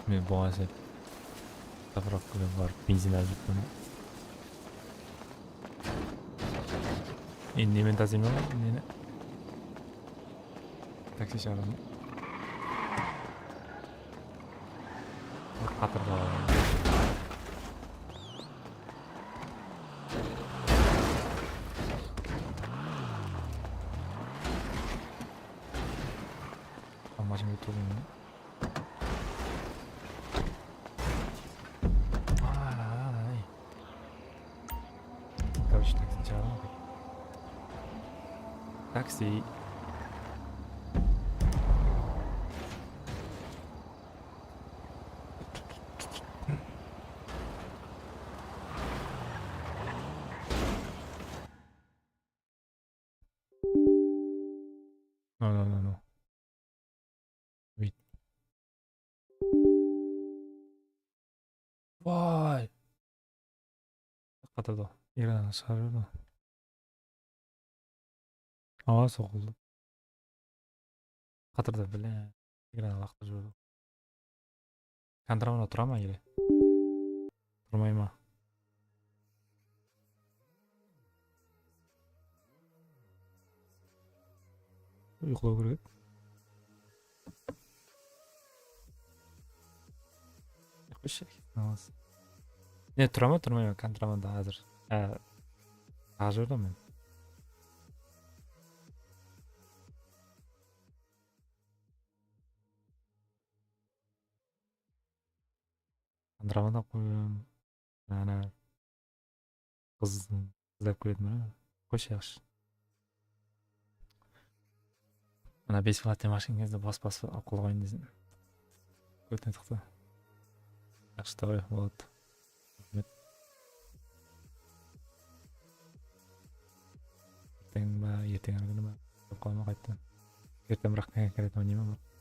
Men buǵan sen. Zapravkaǵa barıp benzin alıp júrmen. Endi nemen tazayman neni? Taksi shaqırdım. Qatırda. Mashinaǵa turdım. Ay. Короче, taksi shaqırdım. Taksi. No, no, no, no. Wait. Vay. Qatırdı. Ekranı shıǵarıp jiberdi. Awa, soqıldı. Qatırdı, bile. Ekranı laqtırıp jiberdi. Kontrabanda tura ma ele? Turmay ma? Uyqılaw kerek edi. Qoyshı, namaz. Ne, tura ma, turmay ma? Kontrabanda házir. Há, házir de men. Kontrabanda qoyıp, ana, qız izlep keletin, mına, qoyshı, yaqshı. Ana, bes bala temashkin gezde bas-bas alıp qala qoyın desin. Kótine tıqtı. Yaqshı, давай, boladı. Raxmet. Erteń ba, erteń kúni ma? Bilip qalaman qayttan. Erteń biraq keretin oynayman, biraq.